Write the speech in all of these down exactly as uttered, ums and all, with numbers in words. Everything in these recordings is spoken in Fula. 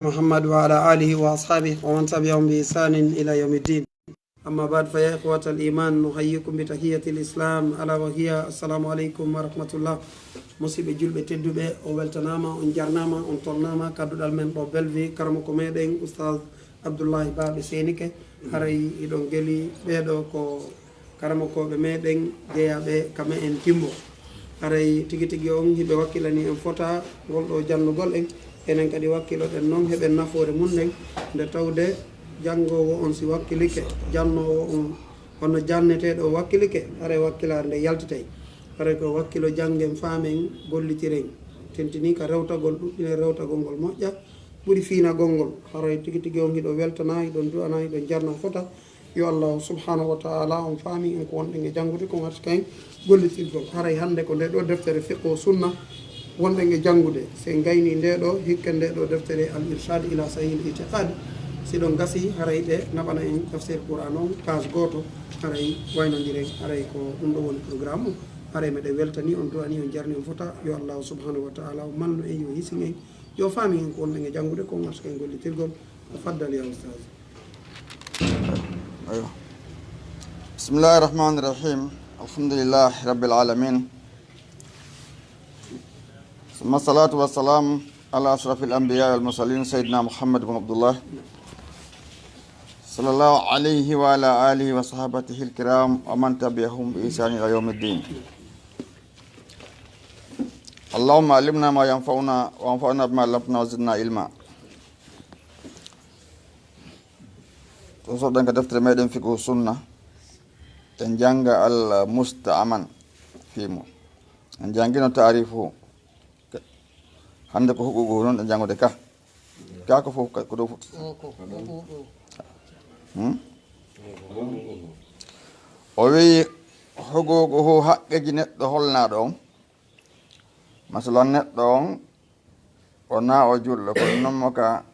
محمد وعلى آله وأصحابه ومن تبعهم بإحسان إلى يوم الدين. أما بعد، فيا إخوة الإيمان، نحييكم بتحية الإسلام، ألا وهي السلام عليكم ورحمة الله. Musidɓe julɓe tedduɓe, on weltanaama, on jarnaama, on tolnaama. Kadduɗal men ɗo Bellevue, karamoko meɗen Oustaz Abdoullahi Ba ɓe Seenike. Haray hiɗon geli ɓeeɗo ko karamokooɓe meɗen jeyaaɓe ka me'en Kimbo. Haray tigi tigi on hiɓe wakkilani en fota ngol ɗo jannugol en. Enen kadi wakkiloɗen non heɓen nafoore mun nden, nde tawde janngoowo on si wakkilike, jannoowo on hono janneteeɗo o wakkilike, haray wakkilaare nde yaltitay. Haray ko wakkilo janngen, faamen, gollitiren. Tentini ka rewtagol, ɗuɗɗinen rewtagol ngol moƴƴa, ɓuri fiinagol ngol. Haray tigi tigi on hiɗo weltana, hiɗon du'ana, hiɗon jarna fota. Yo Allahu subhanahu wa ta'ala on faami en ko wonɗen e janngude, ko arti kay gollitirgol. Haray hannde ko nde ɗo deftere Fiqhu Sunna wonɗen e janngude. Si en gayni nde ɗo, hikka nde ɗo deftere Al Irshad ila Sahih Al I'tiqad, si ɗon gasi, haray ɓe naɓana en tafsir Qur'an on, page gooto, haray waynondiren, haray ko ɗum ɗo woni programme o. Haray meɗen weltani on, du'ani on, jarni on fota. Yo Allahu subhanahu wa ta'ala o mallu en, yo hisin en, yo faami en ko wonɗen e janngude, ko arti kay gollitirgol. Tafaddal ya Ustaz. Aywa. بسم الله الرحمن الرحيم. الحمد لله رب العالمين. ثم الصلاة والسلام على أشرف الأنبياء والمرسلين سيدنا محمد بن عبد الله صلى الله عليه وعلى آله وصحابته الكرام ومن تبعهم بإحسان إلى يوم الدين. اللهم علمنا ما ينفعنا وانفعنا بما علمتنا وزدنا علما. To soɗɗen ka deftere meɗen Fiqhu Sunna, en jannga al musta'man fi mu. En janngino taarifu. Hannde ko huququ non en janngude ka. Ka ko fof ka-, ko ɗo fuɗɗi. Hmm? O wi'i huququhu haqqeeji neɗɗo holnaaɗo on. Masalan, neɗɗo on, o naa o julɗo, kono non mo ka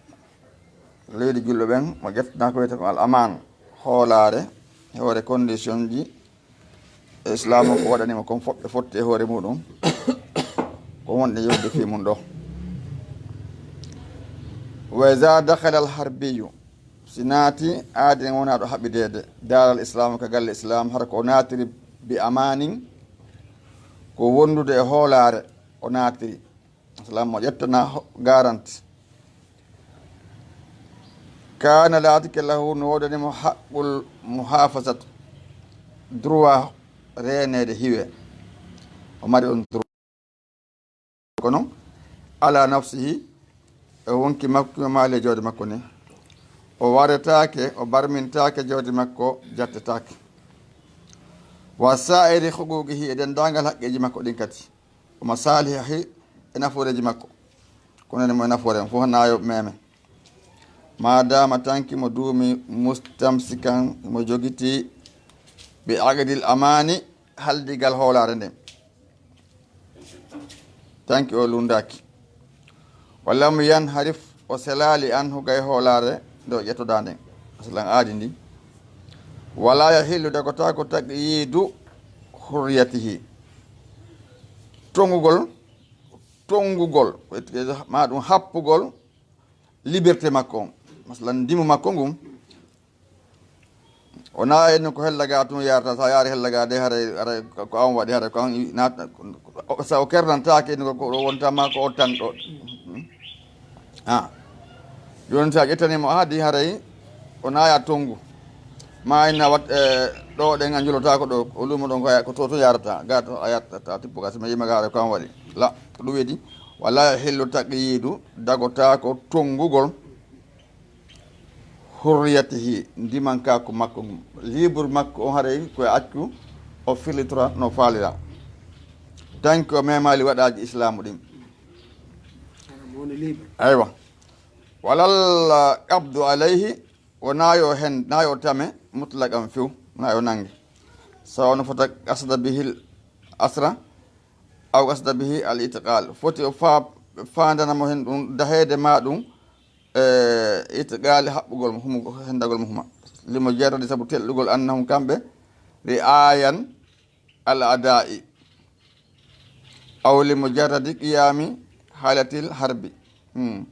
leydi julɓe ɓen, mo ƴettana ko wiyetee ko al aman, hoolaare, e hoore condition ji e Islaamu ko waɗani mo kon fof, ɓe fotti e hoore muɗum, ko wonɗe yewde fii mum ɗo. Wa iza dakhala al harbiyu, si naati aadi en wonaa ɗo haɓideede, daaral Islaamu ka galle Islaam, hara ko o naatiri bi amanin, ko wondude e hoolaare o naatiri. Masalan, mo ƴettana ho-, garanti. Kana laatike lahu no woodani mo haqqul muhafazat, droit reeneede hiwe. O mari on droit. Kono, ala nafsihi, e wonki makko, maali e jawdi makko ni. O waretaake, o barmintaake jawdi makko, jattetaake. Wa sa'iri huquqihi, e denndaangal haqqeeji makko ɗin kadi. Wa masalihi, e nafooreeji makko. Ko nani mo e nafoore, fof na yo meeme. Ma dama tanki mo duumi mustamsikan, mo jogiti bi aqdil amani, haldigal hoolaare nden. Tanki o lundaaki. Wa lam yanharif, o selaali anhu gay hoolaare nde o ƴettodaa nden. Masalan aadi ndi. Wala yahillu, dagotaako taqyidu hurriyatihi. Tongugol, tongugol, ma ɗum happugol liberté makko on. Masalan, ndimu makko ngun. Wona en ko hella ga tun yarata, sa yaari hella ga de, haray, haray ko an waɗi, haray ko an i-, nat-, sa o kernantaake ni ko, ko wonta ma ko o tan ɗo. Ah. Joni sa ƴettani mo aadi, haray o naya tongu. Ma ina wat, eh, ɗo ɗen a njulotako ɗo, o lumo ɗon ko ya-, ko to to yarata, ga to a yarata, ta tippo ga, si ma yima ga haray ko an waɗi. La, ko ɗum weedi, wala yahillu taqyidu, dagotako tongugol. Hurriyatihi, ndimankaaku makko ngun, libre makko on, haray ko e accu o firlitora no faalira. Tanki o memaali waɗaaji islaamu ɗin. Aywa. Walal qabdu alayhi, wonaa yo hen, naa yo tame mutlaqan few, naa yo nange. Sawa no fota qasada bihil asra, aw qasada bihi al itiqal. Foti o fa-, faandana mo hen ɗum, daheede ma ɗum, e itiqaali haɓɓugol mo, humu-, hendagol mo huma. Limo jarradi sabu telɗugol annahum kamɓe, ri'ayan al ada'i. Aw limo jarradi qiyami halatil harbi. Hmm.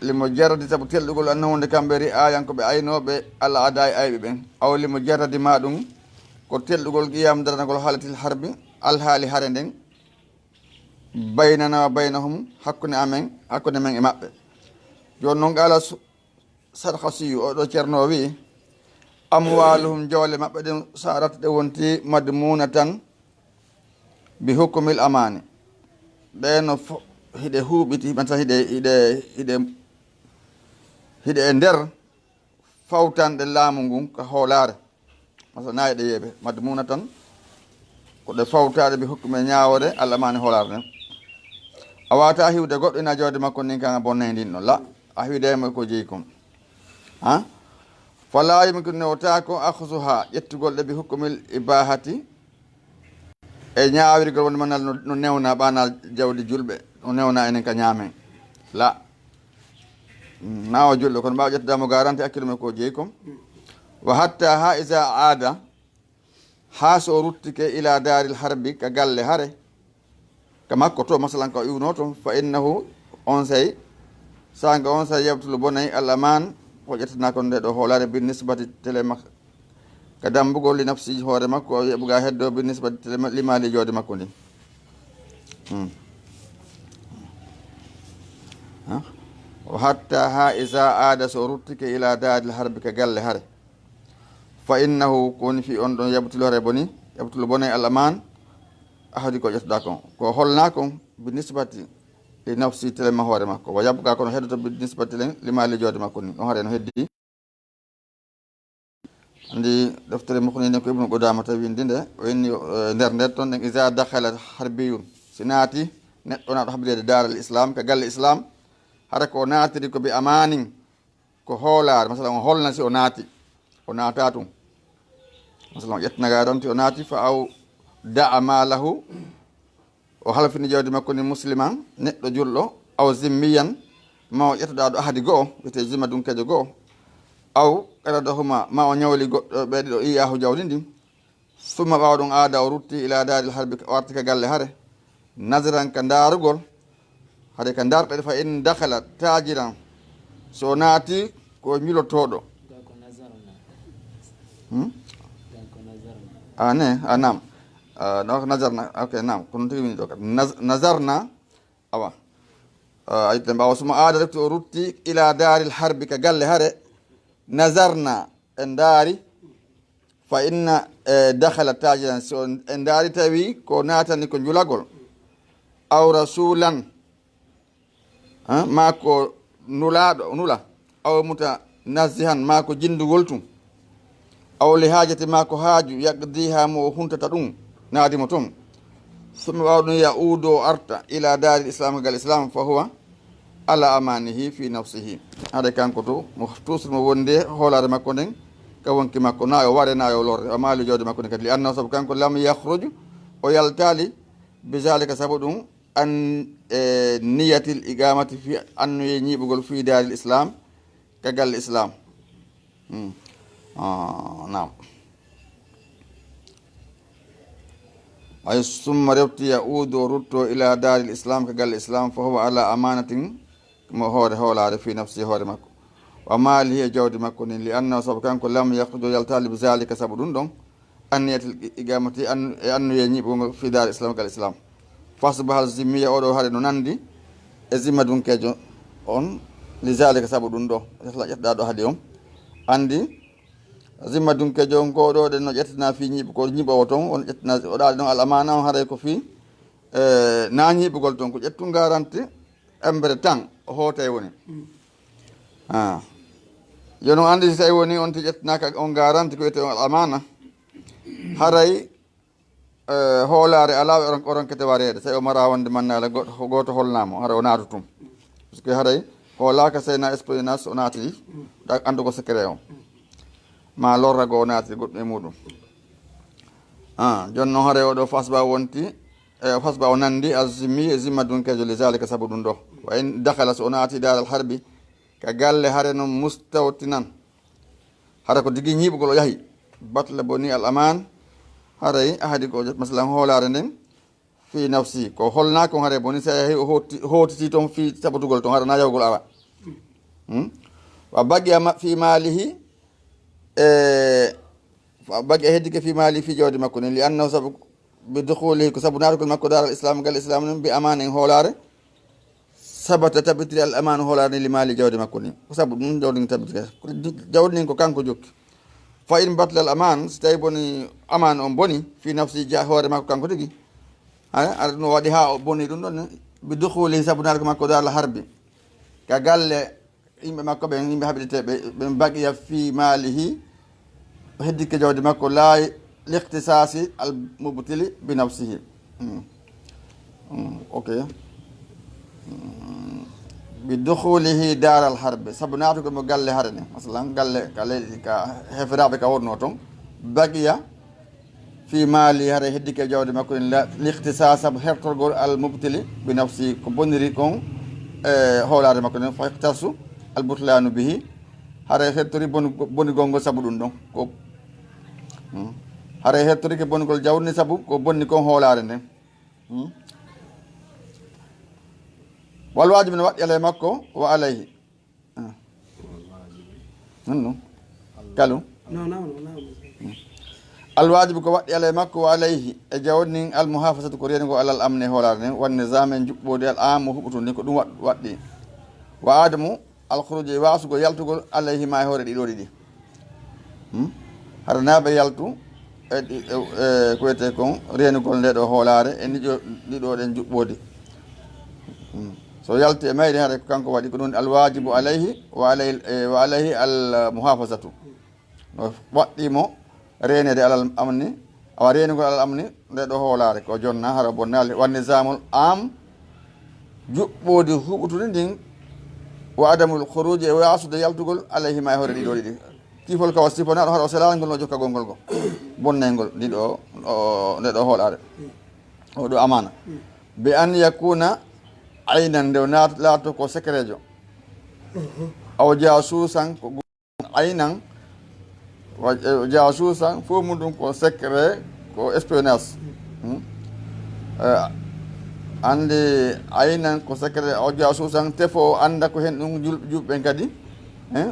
Limo jarradi sabu telɗugol, annahunde kamɓe ri'ayan ko ɓe aynooɓe, al a'daa'i ayɓe ɓen. Aw limo jarradi ma ɗum ko telɗugol qiyam daranagol haalatil harbi, alhaali hare nden, baynana wa baynahum, hakkunde amen, hakkunde men e maɓɓe. Jooni non, qala Sarhasiyu, oɗo ceerno o wi'i, amwaluhum, jawle maɓɓe ɗen, sarat, ɗe wonti, madmunatan bi hukmil amani. Ɓe no fo-, hiɗe huuɓiti, mata hiɗe, hiɗe, hiɗe, hiɗe e nder fawtanɗe laamu ngun ka hoolaare. Masala, na e ɗe yeeɓe, madmunatan, ko ɗe fawtaaɗe bi hukmi ñaawoore Alla maani hoolaare nden. A waata hiwde goɗɗo ina jawdi makko ndin kan a bonnay ndin ɗon. La, a hiwde mo ko jeyi kon. Ha? Fala yumkin, newotaako, akhzuha, ƴettugol ɗe bi hukmil ibahati, e ñaawirgol wonde manal no, no newna ɓaana jawdi julɓe, no newna enen ka ñaamen. La. Mm, na o julɗo, kono ɓaawo ƴettude mo garanti hakkille mum ko jeyi kon. Wa hatta ha iza aada, ha so o ruttike ila daaril harbi, ka galle hare, ka makko to, masalan, ka o iwno ton, fa innahu, on sey, sanga on sey, yabtulu, bonay, al aman, ko ƴettana kon nde ɗo hoolaare, bi nisbati tele mak-, ka dambugol li nafsi, hoore makko, o wi'a buga heddo, bi nisbati tele ma-, li maali, jawdi makko ndin. Hmm. Ha? Wa hatta ha iza aada, so o ruttike ila daaril harbi, ka galle hare. Fa innahu, ko woni fi on ɗon yabtulu hare boni, yabtulu bonay al aman, ahadi ko ƴettuɗa kon. Ko holna kon, bi nisbati li nafsi, tele ma hoore makko. Wa yabqa, kono heddoto bi nisbati len, li maali, jawdi makko ni. Ɗon hare no heddi. Andi deftere Mughni nden ko Ibnu Qudama tawi windi nde, o inni, eh, nder nder ton ɗen, iza dakhala harbiyun. Si naati, neɗɗo naɗo hableede daaral islam, ka galle islam, hara ko naatiri ko bi amanin, ko hoolaare, masalan, o holna si o naati, o naata tun. Masalan, o ƴettana garanti, o naati, fa aw da'a malahu, o halfini jawdi makko ni musliman, neɗɗo julɗo, aw zimmiyan, ma o ƴettuɗo ahadi go'o, wiyete zimma dunkejo go'o, aw qaradahuma, ma o ñawli goɗɗo ɓe ɗiɗo iyahu jawdi ndin, summa, ɓaawo ɗum, aada, o rutti, ila daaril harbi, o arti ka galle hare, nazaran, ka ndaarugol, hare ka ndarɗe, fa in dakhala tajiran, so o naati ko njulotooɗo. Hmm? Ah, ne, ah, naam. Ah, donc, nazarna, ok, naam, ko noon tigi woni ɗo kadi. Naz-, nazarna, awa. Ah, ayɗen ɓaawo, summa aada, refti, o rutti, ila daaril harbi, ka galle hare, nazarna, en ndaari, fa inna, eh, dakhala tajiran, so en ndaari tawi ko naatani ko njulagol, aw rasulan, ha, ma ko nulaaɗo, nula, aw mutanazzihan, ma ko jindugol tun, aw li hajati, ma ko haaju, yaqdiha, mo o huntata ɗum, naadi mo ton. Summa, ɓaawo ɗum, ya'udu, o arta, ila daaril islam, gal islam, fa huwa ala amanihi fi nafsihi. Haɗa kanko to, mo tuusir mo wonde hoolaare makko nden, ka wonki makko, na yo ware, na yo lorre, o maali jawdi makko nden kadi. Li annahu, sabu kanko, lam yakhruj, o yaltaali, bi zalika, sabu ɗum, an, e niyatil iqamati, fi annuye ñiiɓugol, fi daaril islam, ka galle islam. Hmm. Ah, naam. Ay, summa, refti, ya'udu, o rutto, ila daaril islam, ka galle islam, fa huwa ala amanatin, mo hoore hoolaare, fi nafsi, hoore makko. Wa maalihi, e jawdi makko ndin, li annahu, sabu kanko, lam yakhruj, o yaltaali, bi zalika, sabu ɗum ɗon, an niyatil i-, iqamati, an-, e annuye ñiiɓugol fi daaril islam, ka galle islam. Fasbahal zimmiya, oɗo hare no nandi e zimma dunkejo on, li zalika, sabu ɗum ɗo, ƴettuɗa ɗo haadi on. Andi, zimma dunkejo on, ko ɗo ɗen no ƴettana fi ñiiɓu, ko ñiiɓowo ton, on ƴettana, o ɗaali ɗon al amana on, haray ko fi, eh, na ñiiɓugol ton, ko ƴettu garanti, embere tan, o hootay woni. Ah. Yo non andi, si tawi woni on ti ƴettanaka on garanti, ko wiyete on al amana, haray, eh, hoolaare alaa, o ron-, o ronkete wareede. Tawi o mara wonde mannaala goɗɗo, ko gooto holnaamo, haray o naatu tun. Parce que haray hoolaaka, sey na espionnage o naati, ɗa andu ko secret on. Ma lorrago o naati goɗɗum e muɗum. Ah, jooni noon haray oɗo fasba wonti, e fasba o nandi azimmi e zimma dunkejo li zalika sabu ɗum ɗo. Wa in dakhala, so o naati daaral harbi, ka galle hare noon mustawtinan. Hara ko digi ñiiɓugol o yahi. Batla boni al aman, haray ahadi ko, masalan, hoolaare nden, fi nafsi, ko holnaa kon hare boni, si a yahi o hooti-, hootiti ton fii saɓotugol ton, hara na yahugol awa. Hmm? Wa baqiya ma-, fi maalihi, e, wa baqiya heddike fi maalihi fii jawdi makko nin, li annahu sabu bi dukhulihi, ko sabu naatugol makko daaral islam, gal islam nin, bi amaanin hoolaare, sabata tabitiri al amaanu hoolaare ni li maali jawdi makko ni. Ko sabu ɗum jawdi ni tabitiri. Ko jawdi ni ko kanko jokki. Fa in batla al amaan, si tawi boni amaan on boni, fi nafsi ja hoore makko kanko tigi. Ha, aɗa ɗum waɗi ha o boni ɗum ɗon, bi dukhuli sabu naatugol makko daaral harbi. Ka galle yimɓe makko ɓen, yimɓe haɓiɗeteeɓe, ɓen baqiya fi maalihi, o heddike jawdi makko, la liqtisasi al mubtili bi nafsihi. Hmm. Hmm, ok. Hmm. Bi dukhulihi daaral harbi, sabu naatugol mo galle hare ne. Masalan, galle ka leydi, ka heferaaɓe ka wonno ton. Baqiya fi maali, hare heddike jawdi makko en, la liqtisas, sabu hertorgol al mubtili bi nafsi, ko boniri kon, e, hoolaare makko nden, fa yuqtasu al butlanu bihi, hare hertori boni-, bonigol ngol sabu ɗum ɗon. Ko, hmm. Hare hertorike bonigol jawdi ndi sabu ko bonni kon hoolaare nden. Hmm. Wal waajibu no waɗɗi alay makko, wa alayhi. Ah. Non, non. Kalu. Non, non, non, non. Alwaajibu ko waɗɗi alay makko, wa alayhi, e jawdi ndin, almuhafasatu ko reenugol alal amni e hoolaare nden, wan nizaam e njuɓɓoodi al aam huɓɓutundi, ko ɗum waɗ-, waɗɗi. Wa adamu alkhuruuji e waasugol yaltugol alayhima e hoore ɗiɗo ɗiɗi. Hmm? Hara na ɓe yaltu e ɗi-, e, e ko wiyetee kon reenugol nde ɗo hoolaare e ɗiɗo, ɗiɗo ɗen njuɓɓoodi. Hmm. So yalti e mayri, hara ko kanko waɗi ko ɗum alwaajibu alayhi wa alayhi, e, wa alayhi al muhafazatu. No waɗɗi mo reeneede alal amni, awa reenugol alal amni nde ɗo hoolaare ko jonna hara bonnaali. Wan nizaamul aam, juɓɓoodi huɓɓutundi ndin, wa adamul khuruuji e waasude yaltugol alayhima e hoore ɗiɗo ɗiɗi. Kifol ka o sifonaaɗo hara o selaani ngol no jokkagol ngol go. Bonnayngol ndi ɗo, o, nde ɗo hoolaare. O ɗo amaana. Bi an yakuna aynan, nde o naat-, laato ko secret jo. Aw jaasuusan ko aynan, wa, e, jaasuusan, fof mum ɗum ko secret, ko espionnage. Hmm? Eh, anndi aynan ko secret, o jaasuusan, tefo o annda ko heen ɗum jul-, juulɓe ɓen kadi, eh?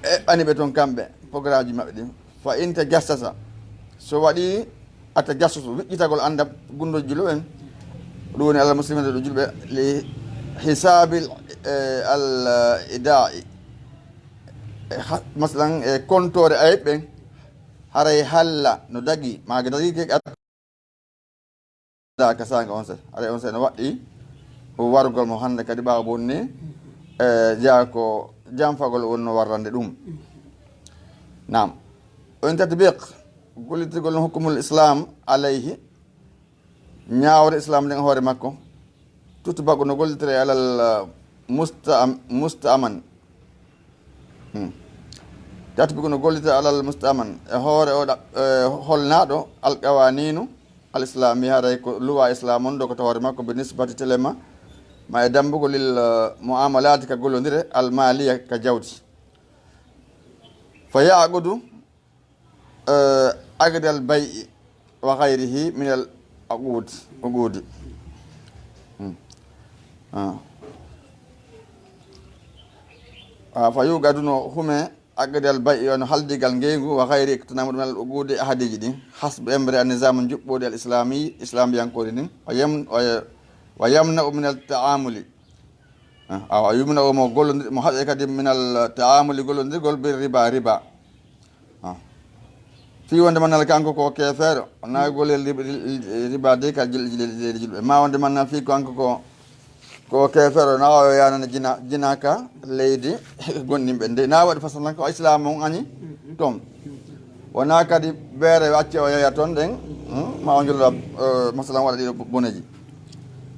Eɓɓani ɓe toon kamɓe, programme ji maɓɓe ɗin. Fa in tajassasa, so waɗi atajassus, wiƴƴitagol annda gunndooji juulɓe ɓen, ɗum woni alal muslimina ɗo juulɓe, li hisaabil, eh, al ida'i. E ha-, masalan, e kontoore ayɓe ɓen, haray halla no dagi, maa dagi ke adda ka saanga on se. Haray on se no waɗɗi ko warugol mo hannde kadi ɓaawo bonni, e, jeyaa ko janfagol wonno warrande ɗum. Naam. O en tatbiq, gollitirgol no hukmul islam alayhi, ñaawre islam nden hoore makko. Tutbaqu no gollitire alal, uh, musta'am-, musta'man. Hmm. Tatbiqu no gollitire alal musta'man. E hoore o ɗa-, e holnaaɗo alqawaninu al islami, haray ko luwa islam on ɗo ko to hoore makko, bi nisbati telema, ma e dambugol lil, uh, muamalati ka gollondire, al maliya ka jawdi. Fa yaqudu eh, aqdal bay'i wa ghayrihi min al uqud, uqudi. Hmm. Ah. Ah, fa yuqadu no hume aqdal bay'i, wano haldigal ngeygu, wa ghayri, ko tanamu ɗum al uqudi, ahadiji ɗin. Hasbi emre an nizamu njuɓɓudi al islami, islamiyankori ɗin. Wa yam-, wa, wa yamna'u min al ta'amuli. Ah, awa, yumna o mo gollondir-, mo haɗe kadi minal ta'amuli gollondirgol bir riba, riba. Ah. Fii wonde mannal kanko ko keefeero, na gollel rib-, ri-, riba de ka jil-, jil-, leydi julɓe. Ma wonde mannal fii kanko ko, ko keefeero, na o yanana jina, jina ka leydi gonɗinɓe. Nde na waɗi fasal ko Islam on ani toon. Wona kadi beere acce o yeeya toon ɗen, hmm, ma o njullo, eh, masalan waɗa ɗiɗo bo-, boneji.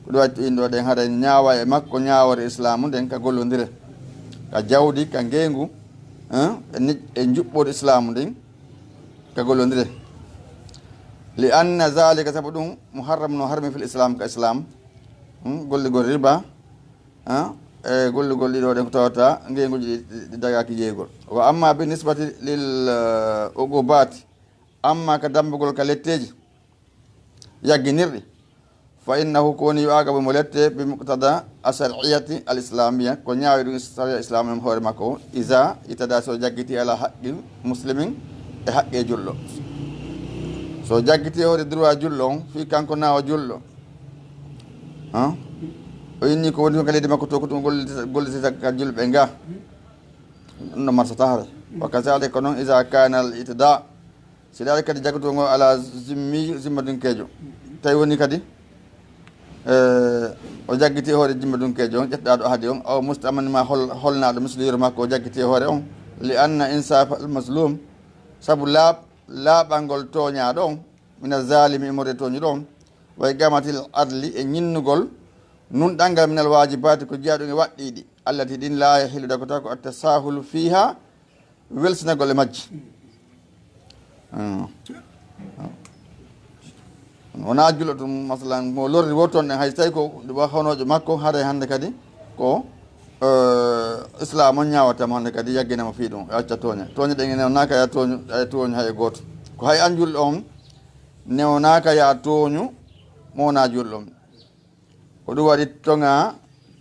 Ko ɗum waɗi ɗin ɗo ɗen haɗa ñaawa e makko ñaawore islaamu nden ka gollondire. Ka jawdi, ka ngeengu, eh, e ni-, e njuɓɓoodi islaamu ndin ka gollondire. Li anna zalika, sabu ɗum, muharram no harmi fil islam ka islam. Hmm, golligol riba, ah, e gollugol ɗiɗo ɗen ko tawata ngeenguji ɗi, ɗi, ɗi dagaaki jeygol. Wa amma bi nisbati lil, eh, uqubati, amma ka dambugol ka letteeji, yagginirɗi, Fa innahu, ko woni yo aagabo mo lette, bi muqtada ashariyati al islamiyya, ko ñaawi ɗum sariya islam en hoore makko. Iza itada, so jaggiti ala haqqi muslimin, e haqqe julɗo. So jaggiti e hoore droit julɗo on, fii kanko na o julɗo. Han? O inni ko woni ko ka leydi makko to, ko ɗum gollitata, gollitata ka julɓe nga. Ɗum no marsata hare. Wa kazalika, ko noon, iza kana al itada, si daari kadi jaggotoo ngo ala zimmi, zimmadunkeejo. Tawi woni kadi, eh, o jaggiti e hoore zimmadunkeejo on, ƴettuɗo ahadi on, aw mustaman ma hol-, holnaaɗo misiliyoro makko o jaggiti e hoore on. Li anna insafa al mazlum, sabu laaɓ-, laaɓangol tooñaaɗo on, min azalimi, immorde tooñuɗo on, wa iqamatil adli, e ñinnugol nunɗangal, min al wajibaati, ko jeyaa ɗum e waɗɗiiɗi, allati, ɗin, la yahillu, dagotako, at tasahulu fiha, welsinagol e majji. Hmm. Wonaa julɗo ɗum, masalan, mo lorri wo toon ɗen, hay so tawi ko wa honoojo makko, haray hannde kadi ko, eh, Islaam on ñaawata mo hannde kadi, yaggina mo fii ɗum, acca tooña. Tooña ɗen ene wonaa ka ya tooñu, ay tooñu hay e gooto. Ko hay an julɗo on, newonaaka ya tooñu mo wonaa julɗo on. Ko ɗum waɗi toŋa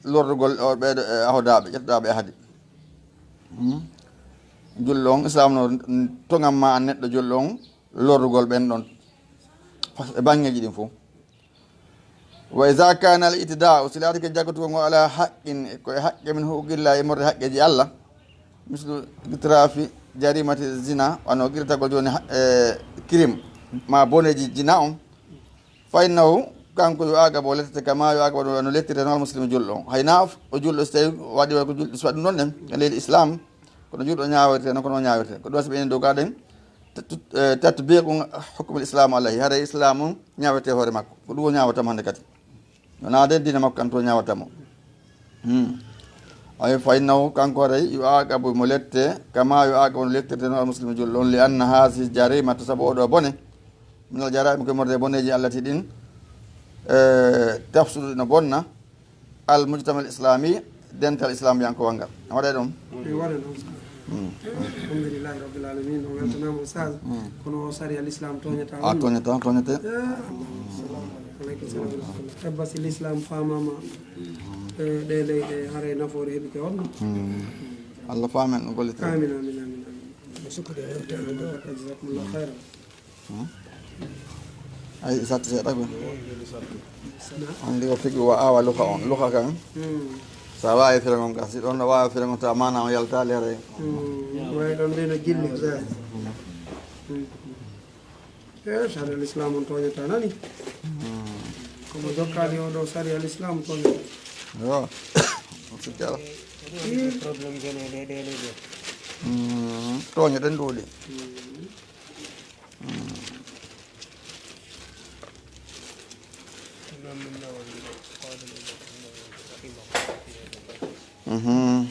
lorrugol o ɓeeɗo e ahodaaɓe, ƴettuɗaaɓe e ahadi. Hmm? Julɗo on, Islaam no toŋan ma an neɗɗo julɗo on lorrugol ɓen ɗon. Fas-, e baŋŋeeji ɗin fof. Wa iza kana al itida'u, si laatike jaggotugol ngol ala haqqin, ko e haqqe min huquqillah, e immorde haqqeeji Allah. Mislu iqtirafi jarimati zina, wano qirtagol jooni ha-, e, crime, ma boneeji zina on. Fa innahu, kanko yo aagabo lettete kama yo aagabo no lettirte no al muslimu julɗo on. Hay na o julɗo so tawi waɗi ko julɗo so waɗi ɗum ɗon ɗen, e leydi Islam, kono julɗo ñaawirte, no kono ñaawirte. Ko ɗum wasi ɓe en dow ka ɗen, tat-, eh, tatbiqu hukmul Islam alayhi. Haray Islam on ñaawirte hoore makko. Ko ɗum o ñaawata mo hannde kadi. Wonaa de diine makko kan to ñaawata mo. Hmm. Ay, fa innahu, kanko haray, yo aaqabu mo lette, kama yo aaqabu no lettirte no al muslimu julɗo on, li anna haasi jarimata, sabu oɗo bone, min al jaraimi, ko morde boneeji allati ɗin, eh, tafsudu no bonna, al mujtama al islami, dental islamiyankowal ngal. A waɗay ɗum? E waɗa ɗum. Hmm. Alhamdulillahi rabbil alamin. O weltanaama Oustaz. Hmm. Kono o sariya l'islam tooñata. A tooñata, tooñate. Eh, Allah. Aleykum salam wa rahmatullah. Ebba si l'islam faamaama, eh, ɗe leyɗe haray nafoore heɓike on. Hmm. Allah faamen no gollitee. Amin, amin, amin, amin. Jazakumullah khairan. Hmm? Ay, satti seeɗa ko. Anndi o figi wa awa luka on. Luka kan. Hmm. Sa waawi fira ngon kan. Si ɗon no waawi fira ngon ta maana on yaltaali haray. Hmm. Waawi ɗon de no jilli ko sa. Hmm. Eh, sariya l'islam on tooñata nani. Hmm. Komo jokkaali o ɗo sariya l'islam tooñata. Yo. On sikkala. Problème gene de, de, de, de. Hmm. Tooñe ɗen ɗuuɗi. Hmm. Hmm. Mhm.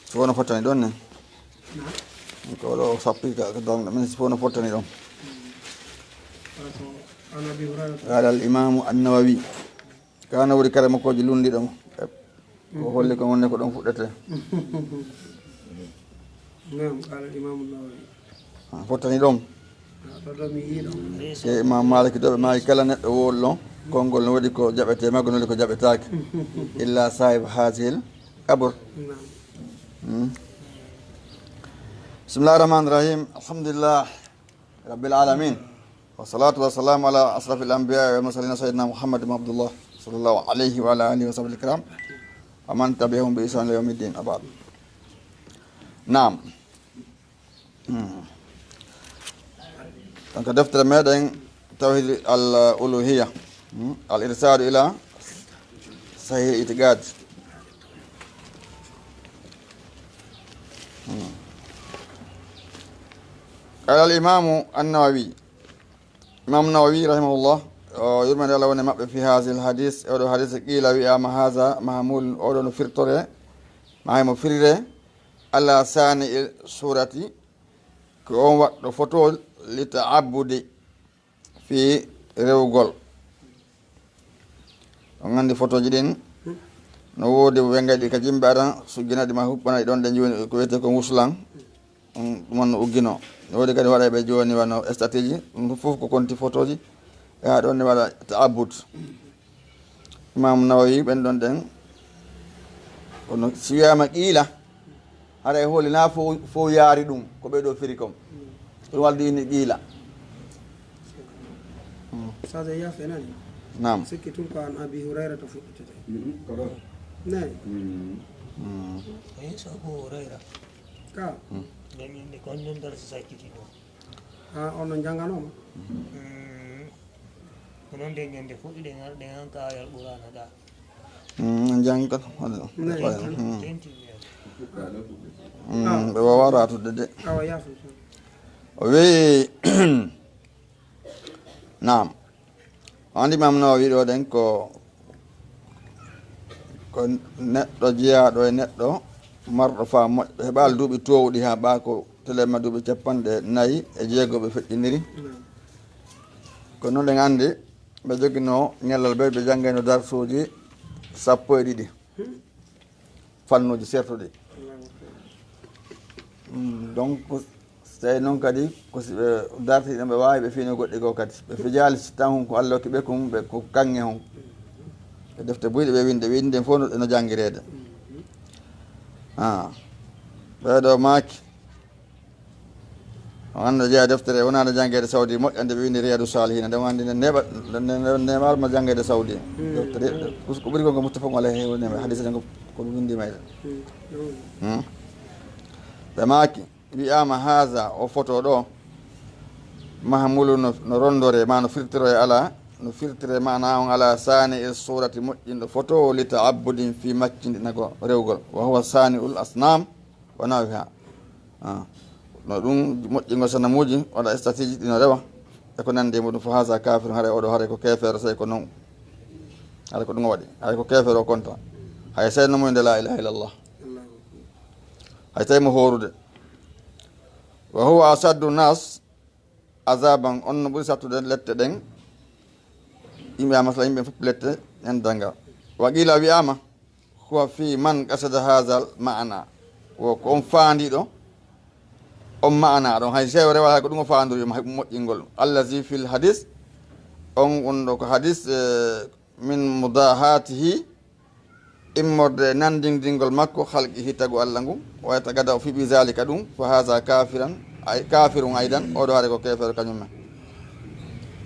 So wono fottani ɗon ne? Naam. Ko ɗo o sappi ka, ka dawno men, so wono fottani ɗon. Qala al imamu an-Nawawi. Kana woni kare makkoji lundiɗo mo. Ko holli ko wonde ko ɗon fuɗɗete. Naam, qala al imamu an-Nawawi. Ah, fottani ɗon. Ah, ɗo ɗo mi yiɗo. Ke Imam Malik ɗo ɓe maaki kala neɗɗo wowluɗo konngol no waɗi ko jaɓete, maggo no waɗi ko jaɓetaake. Illa sahib hazihil qabr. Naam. Hmm. Bismillahir Rahmanir Rahim. Alhamdulillah Rabbil Alamin. Wassalatu wassalamu ala ashrafil anbiya wal mursalin sayyidina Muhammad ibn Abdullah sallallahu alayhi wa ala alihi wa sahbihi kiram. Wa man tabi'ahum bi ihsan ila yawmiddin. Abad. Naam. Hmm. Donc, deftere meɗen Tawhid al Uluhiyya. Hmm. Al Irshad ila Sahih Itiqad. Hmm. Qala al Imamu an-Nawawi. Imam Nawawi rahimahullah, o yurmande Allah woni maɓɓe fi hazil hadis, e oɗo hadis qila wi'ama haza mahmul, oɗo no firtore, ma hay mo firire, ala sani il surati, ko on waɗɗo foto li ta'abbudi fi rewgol. On anndi fotooji ɗin no woodi, ɓe ngaɗi ka jimɓe aran, sujjina ɗi ma huɓɓana ɗi ɗon, ɗe jooni ko wiyetee ko wuslan. Ɗum, ɗum on no uggino. No woodi kadi waɗayɓe jooni wano statue ji, ɗum fof ko konti fotooji. Ya ɗon ne waɗa ta'abbud. Imam Nawawi ɓen ɗon ɗen, kono si wiyaama qiila, haray hooli na fow, fow yaari ɗum, ko ɓe ɗo firi kon. Ɗum waddi ini qiila. Mm. Sade yaafenani. Naam. Sikki tun ko an Abi Hurayrata fuɗɗitete. Mhm, ko ɗon. Nayi. Mm. Mm. Ko yeeso Abu Hurayra. Ka. Mm. Nden inde kon non darsi sakkiti ɗum. Ha, on no jannganooma? Mm. Ko non de ñande fuɗɗi ɗen ar-, ɗen an ka ayal Qur'ana ɗa. Mm, jannga. Nayi. Mm. Tenti. Mm, ɓe waawaa raatude de. Awa, yaafo. O wi'i, naam. O anndi Imam Nawawi ɗo ɗen ko, ko neɗɗo jeyaaɗo e neɗɗo marɗo faa moƴƴo. Ɓe heɓaali duuɓi toowɗi haa ɓaa ko telemma duuɓi capanɗe nayi e jeego ɓe feƴƴindiri. Ko non ɗen anndi ɓe joginoo ñallal ɓe, ɓe janngayno darsuuji sappo e ɗiɗi. Fannuuji sertuɗi. Mm, donc, so tawi noon kadi, ko si ɓe dartii ɗon, ɓe waawi ɓe fiino goɗɗi goo kadi. Ɓe fijaali si tan ko Allah hokki ɓe kon, ɓe ko kaŋŋe hon. E defte buyɗe ɓe winde, winde fof no, no janngireede. Ah. Ɓee ɗo maaki. On annda jeyaa deftere, wonaa nde janngeede Saudi, moƴƴande ɓe windi Riyadu Salihina. Nde wandi nde neeɓa, nde, nde, nde neeɓaal ma janngeede Saudi. Hmm. Deftere, ko, ko ɓuri kon ko muttafaqun alayhi, woni e hadisa ɗen ko, ko ɗum windi mayre. Hmm. Hmm. Ɓe maaki, wi'aama haza, o foto ɗo, mahmulu no, no rondore, ma no firtiro e ala, no firtire maana on ala sani e surati moƴƴinɗo foto, li ta'abbudin fi maccindinago rewgol. Wa huwa sani ul asnam, wa nahwiha. Ah. No ɗum moƴƴingol sanamuuji, waɗa statue ji ɗi no rewa. E ko nandi e muɗum, fa haza kafirun, haray oɗo haray ko keefeero, sey ko non. Haray ko ɗum o waɗi. Haray ko keefeero o konta. Hay sey no mo nde la ilaha illallah. Hay tawi mo hoorude. Wa huwa ashaddu nas azaban, on no ɓuri sattude lette ɗen. Yimɓe a masala, yimɓe fof lette en danga. Wa qila wi'ama, huwa fi man qasada hadha al ma'na. Wo ko on faandiɗo on ma'na ɗon. Hay sewo rewa hay ko ɗum o faandori mo, hay moƴƴingol. Allazi fil hadis, on wonɗo ko hadis, eh, min mudahatihi, immorde e nandindingol makko, khalqihi, tagu Allah ngun, wa yatagada o fiɓi zalika ɗum, fa haza kafiran, ay, kafirun aydan, oɗo hare ko kefeero kañum men.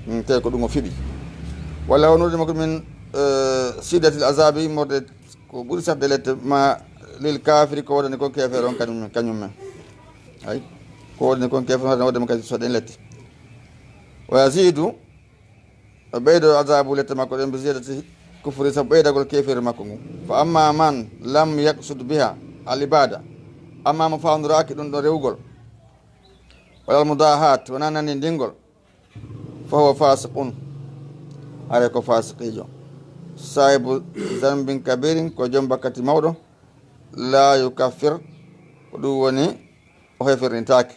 Mm, te ko ɗum o fiɓi. Walla wonrude makko min, eh, siddatil azabi, immorde ko ɓuri satde lette ma lil kafiri, ko wodani kon kefeero on kañum men, kañum men. Ay, ko wodani kon kefeero on wodani mo kañum so ɗen lette. Wa yazidu, o ɓeydo azabu lette makko ɗen, bi ziyadati kufri, sabu ɓeydagol kefeeri makko ngun. Fa amma man lam yaqsud biha al ibada, amma mo fawndoraaki ɗum ɗo rewugol, wala al mudahat, wona nandindingol, fa huwa fasiqun, haray ko fasiqiijo. Sahibu zanbin kabirin, ko jom bakkati mawɗo, la yukaffir, ko ɗum woni o hefirnitaake.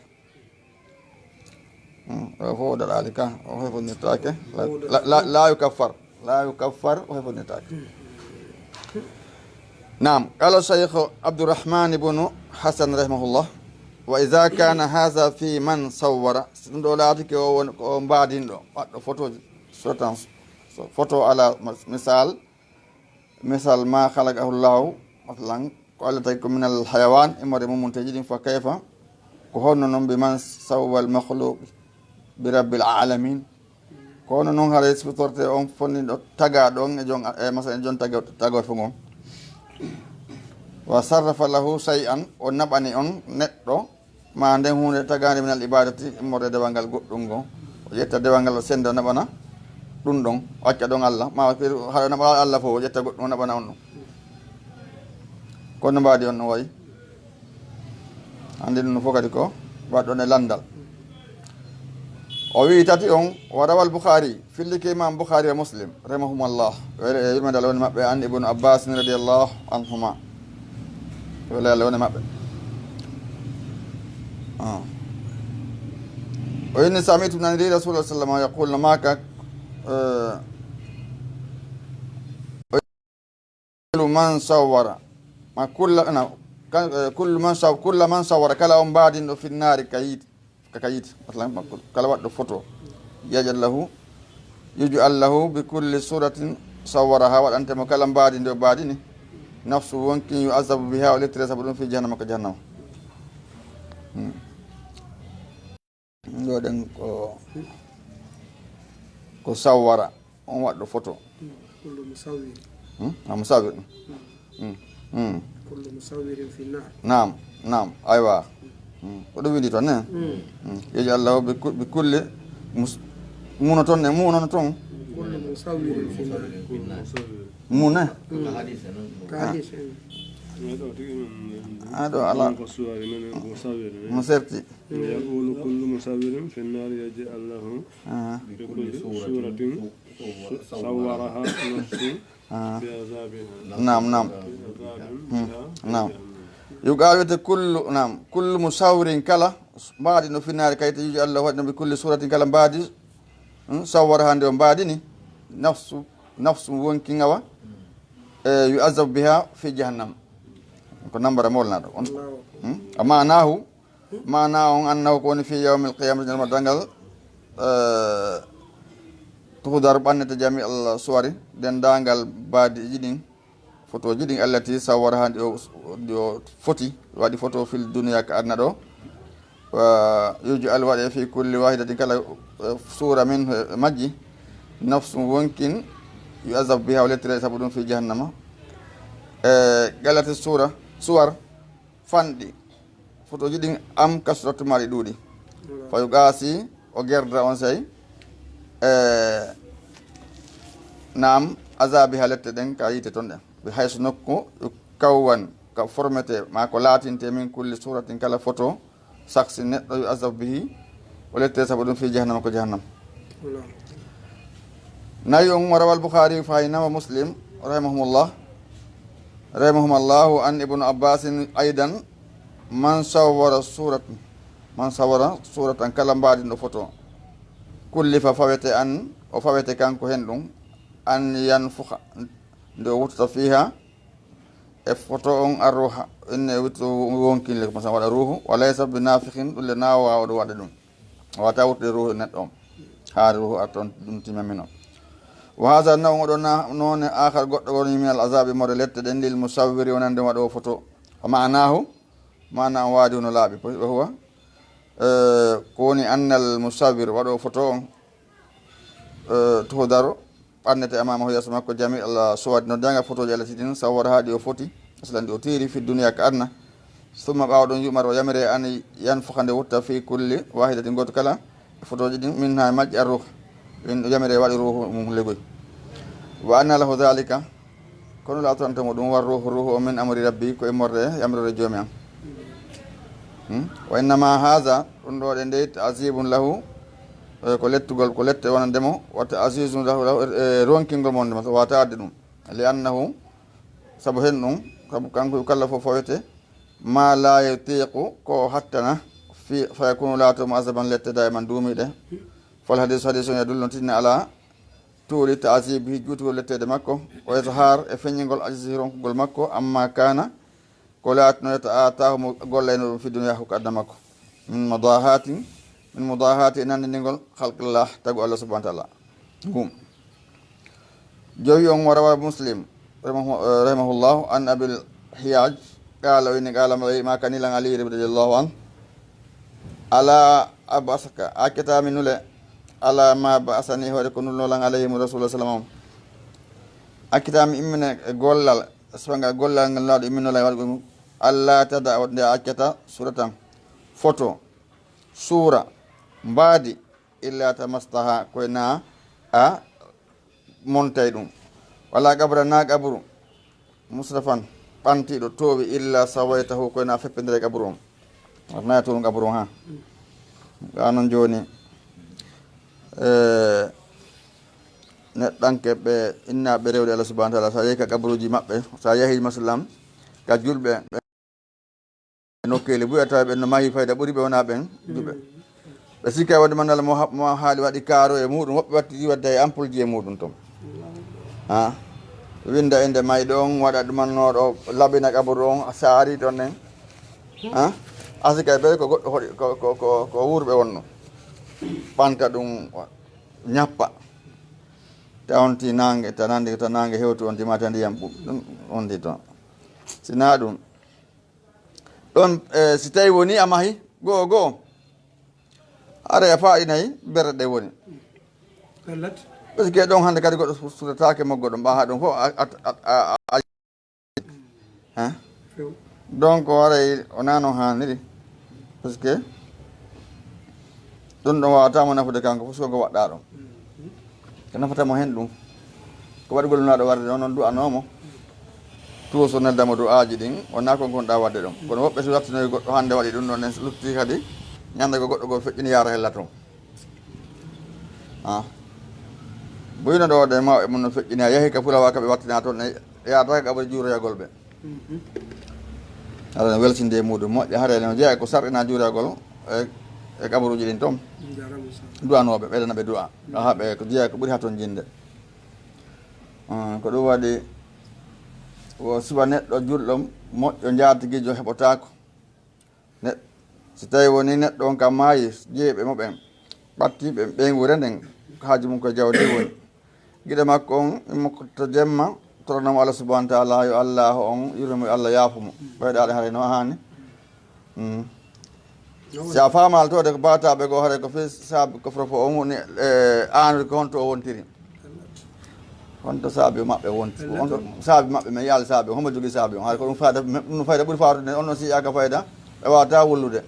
Hmm, o fof daɗaali ka, o hefondirtaake. La, la, la, la yukaffar. La yukaffar, o hefondirtaake. Naam, qala Shaykh Abdurrahman ibn Hasan rahimahullah, wa idha kana hadha fi man sawwara, si ɗum ɗo laatike o won ko o mbaadinɗo, waɗɗo photo, suratan, so photo ala mas-, misal, misal ma khalaqahu Allahu, masalan, ko Allah tagi ko minal hayawan, immorde mummunteeji ɗin, fa kayfa, ko honno non bi man sawwal makhluq bi rabbil alamin? Ko honno non haray sifitorte on fonniɗo tagaɗo on e jon, e masalan e jon tago-, tagofe ngon? Wa sarrafa lahu shay'an, o naɓani on neɗɗo, ma nden huunde tagaande minal ibadati, immorde dewal ngal goɗɗum ngon. O ƴetta dewal ngal, o senda, o naɓana ɗum ɗon, o acca ɗon Allah. Ma haɗa naɓa Allah fof, o ƴetta goɗɗum, o naɓana on ɗum. Kono mbaadi on no wayi. Anndi ɗum no fof kadi ko waɗɗon e lanndal. O wi'i tati on, wa rawal Bukhari, fillike Imam Bukhari wa Muslim, rahimahumallah. Wele e yurmande Allah woni maɓɓe, an Ibnu Abbas radiyallahu anhuma. Wele Allah woni maɓɓe. Ah. O inni sami'tu nani Rasulullah sallallahu alaihi wasallam yaqul no maka, eh, kullu man sawwara. Ma kulla, na, ka, eh, kullu man saw-, kulla man sawwara, kala on mbaadinɗo finnaari ka yiite. Ka, ka yiite. Masalan, ma kul-, kala waɗɗo photo. Yajal lahu يجعل له بكل صورة صورها, waɗante mo kala mbaadi ndi o mbaadini, نفس, wonkin, يعذب بها, o lettire sabu ɗum, في جهنم, ko jahannama. Hmm. Ɗo ɗen ko, ko sawwara, on waɗɗo photo. كل مصور. Hmm? A musawir. Hmm. Hmm. كل مصور في النار. Naam, naam, aywa. Hmm. Ko ɗum windi toon, ne? Hmm. Hmm. Yeejo Allah o ɓe ku-, ɓe kulle mus-, muno toon, ne muno toon. كل مصور في النار. Mune? Hmm. Ka hadis, hmm. Ah, ɗo ala. Ko suwari men ko sawir, ne? Mo serti. يقول كل مصور في النار يجعل له Ah. بكل صورة صورة صورها نفس Ah. بعذابها. Naam, naam. بعذاب Hmm. بها. Naam. Yuqaalu, wiyete kullu, naam, kullu musawwirin, kala mbaadi no finnaari kayte, يجعل له, waɗi no, بكل صورة, kala mbaadi, hmm, sawwaraha, ndi o mbaadini, نفس, نفس, wonki ngawa, eh, يعذب بها في جهنم. Ko nambara molnaɗo on. Hmm? ومعناه, maana on, أنه, ko woni, في يوم القيامة, ñalawma darngal, eh, تحضر, ɓannete, جميع الصور, denndaangal mbaadiiji ɗin, photoji ɗin, التي صورها, ɗi o, ɗi o foti, waɗi photo, في الدنيا, ka aduna ɗo. ويجعل, waɗe, في كل واحدة, kala, eh, suura min, eh, majji, نفس, wonkin, يعذب بها, o lettire sabu ɗum, في جهنم. Eh, قلت الصور, suwar, fanɗi, photoji ɗin, أم كثرت, maa ɗi ɗuuɗi. فيقاسي, o gerda onsay, eh, naam, عذابها, lette ɗen ka yiite ton ɗen. بحيث, nokku, يكون, ka formete, maa ko laatinte, من كل صورة, kala photo, شخص, neɗɗo, يعذب به, o lette sabu ɗum, في جهنم, ko jahannam. Naam. Nayi on, وروى البخاري, fayna, ومسلم, رحمهم الله, رحمهم الله, عن ابن عباس أيضا, من صور صورة, من صور صورة, kala mbaadinɗo photo, كلف, fawete, أن, o fawete kanko hen ɗum, أن ينفخ, nde o wuttata, فيها, e photo on, الروح, inne witto wonkinle, ko masalan waɗa ruuhu, وليس بنافخ, ɗum le na waawa ɗum waɗde ɗum. Wata wuttude ruuhu neɗɗo on. Haade ruuhu arta on, ɗum timmamin on. وهذا نوع, oɗo na-, noone, آخر, goɗɗo woni, من العذاب, morde lette ɗen, للمصور, wonande waɗoowo photo. ومعناه, maana on waadi no laaɓi, وهو, eh, ko woni, أن المصور, waɗoowo photo on, eh, تحضر, ɓannete, أمامه, yeeso makko, جميع الصور, no denndaangal photoji, التي, ɗin, صورها, ɗi o foti, masalan, ɗi o tiiri, في الدنيا, ka aduna. ثم, ɓaawo ɗon, يؤمر, o yamire, أن ينفخ, nde wutta, في كل واحدة, gooto kala e photoji ɗin, منها, majji, الروح, ɗin o yamire, waɗi ruuhu mum legoy. وأنى له ذلك, kono laatorante mo ɗum, والروح, ruuhu o, من أمر ربي, ko immorde e yamiroore Joomi am. Hmm? وإنما هذا, ɗum ɗo ɗe ndey, تعذيب له, e ko lettugol, ko lette wonande mo, وتعزيز له, lahu, e ronkingol mo wonande mo, so wata adde ɗum. لأنه, sabu hen ɗum, sabu kanko, يكلف, fawete, ما لا يطيق, ko o hattana, في, فيكون, laato, معذبا, lette, دائما, duumiiɗe. فالحديث, hadis on, يدل, no tinna, على طول تعذيبه, juutugol letteede makko, وإظهار, e feññingol, عجزه, ronkugol makko, عما كان, ko laatino, يتأتاه, mo gollayno ɗum, في الدنيا, ko aduna makko, من مضاهاة, من مضاهاة, e nanndinɗingol, خلق الله, tagu Allah subhanahu wa ta'ala ngun. Jowi on, وروى مسلم رحمه، رحمه الله عن أبي الحياج قال, o inni, قال, maakani lan Aliyu, رضي الله عنه, ألا أبعثك, accata mi nule, على ما بعثني, hoore ko nulno lan عليه رسول الله صلى الله عليه وسلم on. Accata mi immina e gollal, sifangal gollal ngal Nulaaɗo imminno lan e waɗugol mum. ألا تضع, nde a accata, صورة, photo, suura, mbaadi, إلا طمستها, ko wonaa a montay ɗum. ولا قبرا, naa qaburu, مشرفا, ɓantiiɗo, toowi, إلا سويته, ko wonaa a feppindiray qaburu on. Wata naa a toowi qaburu on, haa. Gaa non jooni, eh, neɗɗanke ɓe innaaɓe rewde Allah subhanahu wa ta'ala, so a yehi ka qaburuuji maɓɓe, so a yehi, masalan, ka julɓe, ɓe nokkeeli buy, a tawa ɓen no mahi fayda ɓuri ɓe wonaa ɓen juɓe. Ɓe sikka wonde manal mo ha-, mo haali waɗi kaaro e muuɗum, woɓɓe wattidi wadde e ampoule ji e muuɗum ton. Ha? Winda innde mayɗo on, waɗa ɗumannooɗo, laɓina qaburu on, saari ton nen. Ha? A sikka ɓe ko goɗɗo hoɗi, ko, ko, ko, ko wuurɓe wonno. Ɓanta ɗum, ñappa. Ta on ti naange, ta nandi, ta naange hewti on ti mata ndiyam ɓuuɓ. Ɗum on ti toon. Si naa ɗum. Ɗon, eh, si tawi woni a mahi, go'o, go'o. Haray a fa'inayi berɗe ɗe woni. Pellet. Parce que ɗon hannde kadi goɗɗo su-, sutataake mo goɗɗo, ɓaaha ɗum fof a, a, a, a, a, hein? Few. Donc, haray o naa no haaniri. Parce que ɗum ɗon waawata mo nafude kanko fof, so ko waɗɗa ɗum. Mhm. Ko nafata mo heen ɗum. Ko waɗugol nulaaɗo warde ɗon, noon du'anoo mo. Tuwo so nelda mo du'aaji ɗin, wonaa kon kon ɗa waɗde ɗum. Kono woɓɓe so wattinoyi goɗɗo hannde waɗi ɗum ɗon, en lutti kadi, ñande ko goɗɗo goo feƴƴini yaara hella toon. Ah. Buyno ɗo de mawɓe mum no feƴƴini, a yahi ka Fulawa ka ɓe wattina toon, e yaata ka ɓuri juuroyagol ɓe. Mhm. Aɗa no weltinde e muɗum moƴƴa, haray no jeyaa ko sarɗina juuragol e, e kabaruuji ɗin toon. Jarama sa. Du'anooɓe, ɓeydana ɓe du'a. Aha, ɓe ko jeyaa ko ɓuri haa toon jinde. Ah, ko ɗum waɗi wo suwa neɗɗo julɗo moƴƴo njaatigiijo heɓotaako. Ne-, si tawi woni neɗɗo on kam maayi, jeeyiɓe mo ɓen, ɓattiiɓe ɓeynguure nden, haaju mum ko jawdi woni. Giɗo makko on, immo to jemma, torano mo Allah subhanahu wa ta'ala, yo Allah on yurmo, yo Allah yaafu mo. Ɓeyɗaade haray no haani. Mm. Si a faamal to de ko baataaɓe goo, haray ko fii saabi ko fofo on woni, e, aanude ko honto o wontiri. Honto saabi maɓɓe wonti? Honto saabi maɓɓe, men yaali saabi on? Homo jogii saabi on? Haray ko ɗum fayda, ɗum fayda ɓuri faatude, on non si yaaka fayda, ɓe waawata wullude.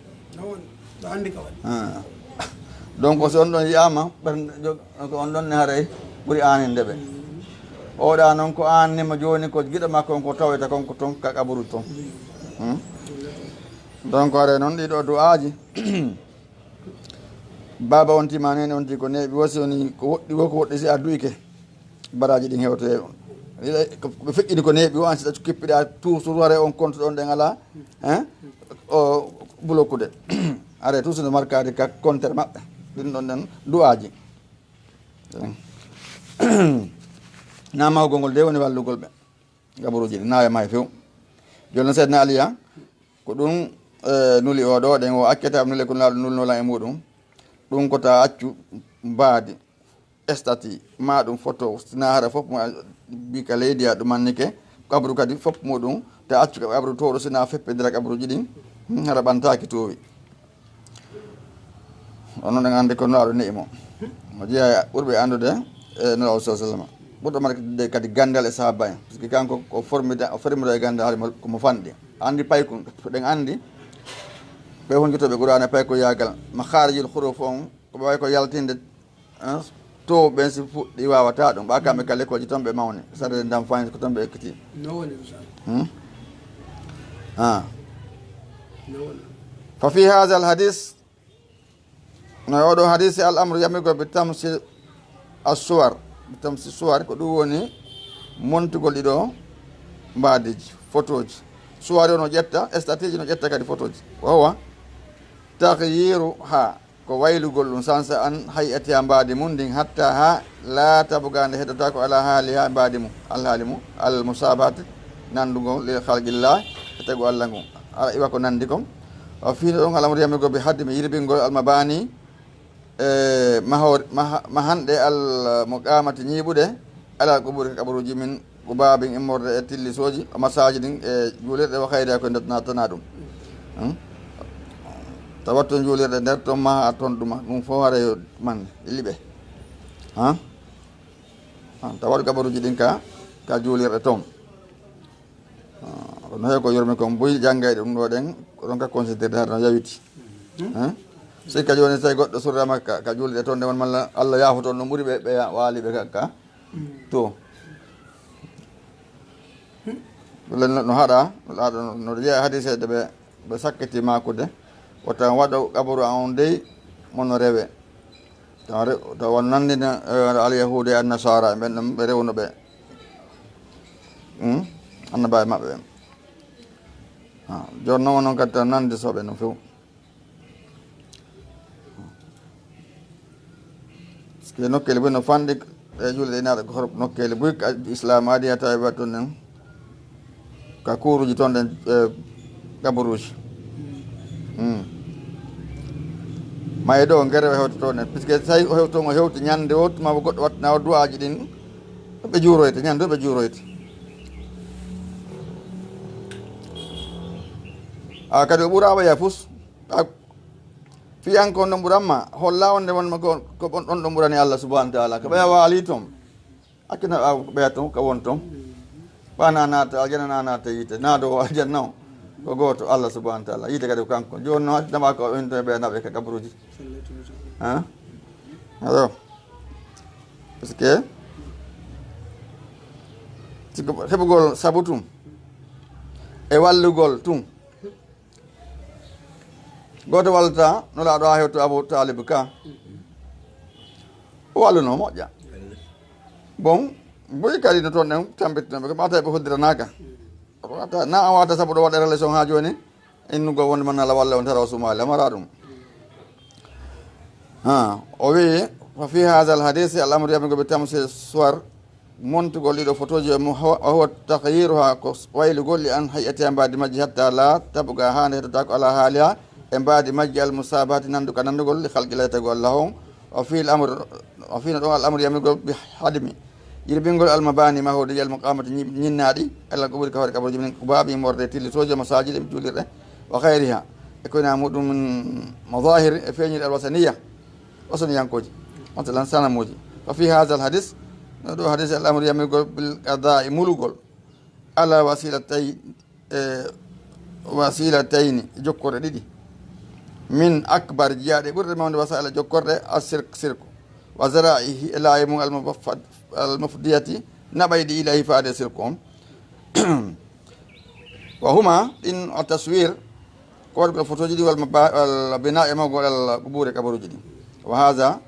Ah. Donc, so on ɗon yiyaama, ɓernde jog-, ko on ɗon ne haray ɓuri aaninde ɓe. Oɗa noon ko aan nima jooni, ko giɗo makko on ko tawoyta kon ko toon ka kaburu toon. Hmm? Donc, haray noon ɗiɗo du'aaji. Baaba on tima, neene on ti ko neeɓi, wasi woni ko woɗɗi, wo ko woɗɗi si a du'ike. Baraaji ɗin hewtoye. Ila ko ɓe feƴƴini ko neeɓi o, an si ɗa kippiɗa toujours, haray on compte ɗon ɗen alaa, hein? O bloqué de. Haray toujours no markaade ka compteur maɓɓe. Ɗin ɗon ɗen du'aaji. Na mahugol ngol de woni wallugol ɓe. Kabaruuji ɗi naawe maayi few. Jooni Seydina Aliya, ko ɗum, eh, nuli o ɗo, ɗen o accata nule ko Nulaaɗo nulnoo lan e muɗum. Ɗum ko ta accu mbaadi, statue, ma ɗum photo, sina hara fof mo bi ka leydi a ɗumannike, kabru kadi fof muɗum, ta accu ka kabru towɗo sina feppindira kabruuji ɗin, hmm, hara ɓantaaki toowi. On non en anndi ko Nulaaɗo ne'i mo. Mo jeyaa e ɓurɓe anndude e Nulaaɗo sallallahu alaihi wasallam. Ɓurɗo marde kadi ganndal e sahaaba en. Parce que kanko ko formida, o formida e ganndal hari mo, ko mo fanɗi. Anndi paykun, ɗen anndi ɓe honjotooɓe Qur'aana paykoyaagal. Makaarijul huruuf on, ko ɓe wayi ko yaltinde, hein, to ɓen si fuɗɗi waawata ɗum. Ɓa kamɓe ka lekkolji toon ɓe mawni. Sarde ndam fayni ko toon ɓe ekkiti. No woni ɗum sara? Hmm? Ah. No woni. Fa fi haazal hadiis, no e oɗo hadiisi, al amru yamigo bi tamsi as-suwar, bi tamsi suwar, ko ɗum woni montugol ɗiɗo mbaadiiji, fotooji. Suwar o no ƴetta, statue ji no ƴetta kadi fotooji. Wa huwa taghyiru ha, ko waylugol ɗum sansa an hay'ati ha mbaadi mum ndin, hatta ha la tabga nde heɗotaako ala haali ha mbaadi mum, alhaali mum, al musabati nandugol lil khalqillah e tagu Allah ngun. Ala iwa ko nandi kon. O fiino ɗon alamru yamigo bi haddi mi yirbingol almabani, e mahor-, maha-, mahanɗe al muqamati ñiiɓuɗe, alal quburi ka kabaruuji min, ko baabin immorde e tillisooji, o masaaji ɗin e juulirɗe wa khayriha ko nder natana ɗum. Hmm? Ta wattu juulirɗe nder ton maha ton ɗuma, ɗum fof hara yo man liɓe. Ha? Ha, ta waɗu kabaruuji ɗin ka, ka juulirɗe ton. Ah, kono heewi ko yurmi kon buy janngay ɗum ɗo ɗen, ko ɗon ka considéré hara no yawiti. Hein? Sikka jooni so tawi goɗɗo surrama ka, ka juulde toon nde won malla Allah yaafoto on no ɓuri ɓe, ɓe waaliɓe ka, ka. To. Ɗum no, no haɗa, no haɗa, no jeeya hadiseeje ɓe, ɓe sakkiti maakude. Wota waɗo qaburu an on dey, mono rewe. Tawa re-, tawa nandina, eh, al yahuuda e annasaara, ɓen ɗon ɓe rewno ɓe. Hmm? Annabaaɓe maɓɓe ɓen. Ha, jooni non, onon kadi tan nandi soɓe no few. Parce que nokkeeli buy no fanɗi, e juulde e naata ko horop nokkeeli buy ka Islam adi a tawi ba toon nen. Ka kuuruuji toon ɗen, eh, kaburuuji. Hmm. Ma e ɗo ngere o hewtoto nen. Parce que tawi o hewto, o hewti ñande o tuma goɗɗo wattana o du'aaji ɗin. Ɓe juuroyte, ñande ɓe juuroyte. A kadi o ɓura waya fus. A fii an ko on ɗon ɓuran ma, holla on nde won ma ko, ko on ɗon ɗon ɓurani Allah subhanahu wa ta'ala. Ko ɓeya waali ton. Accana a ɓeya ton, ka won ton. Ɓa na naata aljanna, na naata yiite. Na do aljanna o. Ko gooto Allah subhanahu wa ta'ala. Yiite kadi ko kanko. Jooni no hatta ma ko on to ɓe naɓe ka kaburuji. Ha? Ayo. Parce que siko heɓugol sabu tun e wallugol tun. Gooto wallata Nulaaɗo haa hewto Abu Talib ka. O walluno moƴƴa. Bon, boy kadi no toon ɗen tambitinooɓe ko ɓaata ɓe hoddiranaaka. Wata, na a wata sabu ɗo waɗa relation haa jooni. Innugol wonde man ala walla on tara o sumaali, amara ɗum. Ha, o wi'i, fa fi hadha al hadith al amru yabni bi tamsil suwar, montugol ɗiɗo fotoji e mum, wa huwa takhyiruha, ko waylugol li an hay'atiha mbaadi majji, hatta la tabqa, haa nde heddotako ala haaliha e mbaadi majji, al musabahati, nandu ka nandugol li khalqi, laytago Allah on, wa fi al amru, wa fi no ɗon al amru yamirgol bi hadmi, yirbingol al mabani, mahoodeji, al muqamati, ñi-, ñinnaaɗi, ala quburi, ka hoore kabaruji, min qubabi, morde tillitooji, masajid, e juulirɗe, wa khayriha, e ko ina muɗum min mazahir, e feeñuɗi al wasaniya, wasaniyankooji, masalan sanamuuji. Fa fi hadha al hadith, no ɗo hadith al amru yamirgol bil qada'i, mulugol, ala wasilatay-, e wasilatayni, jokkorɗe ɗiɗi, min akbar, jiyaaɗe ɓurɗe mawde wasaila jokkorɗe, al sirk, sirku, wa zara'ihi, e laayi mum al mufaffad-, al mufdiyati, naɓayɗi ilayhi, faade sirku on. Wa huma, ɗin, at taswir, ko waɗugol fotoji ɗi, wal maba-, wal bina, e mawgol al quburi, kabaruji ɗi. Wa hadha,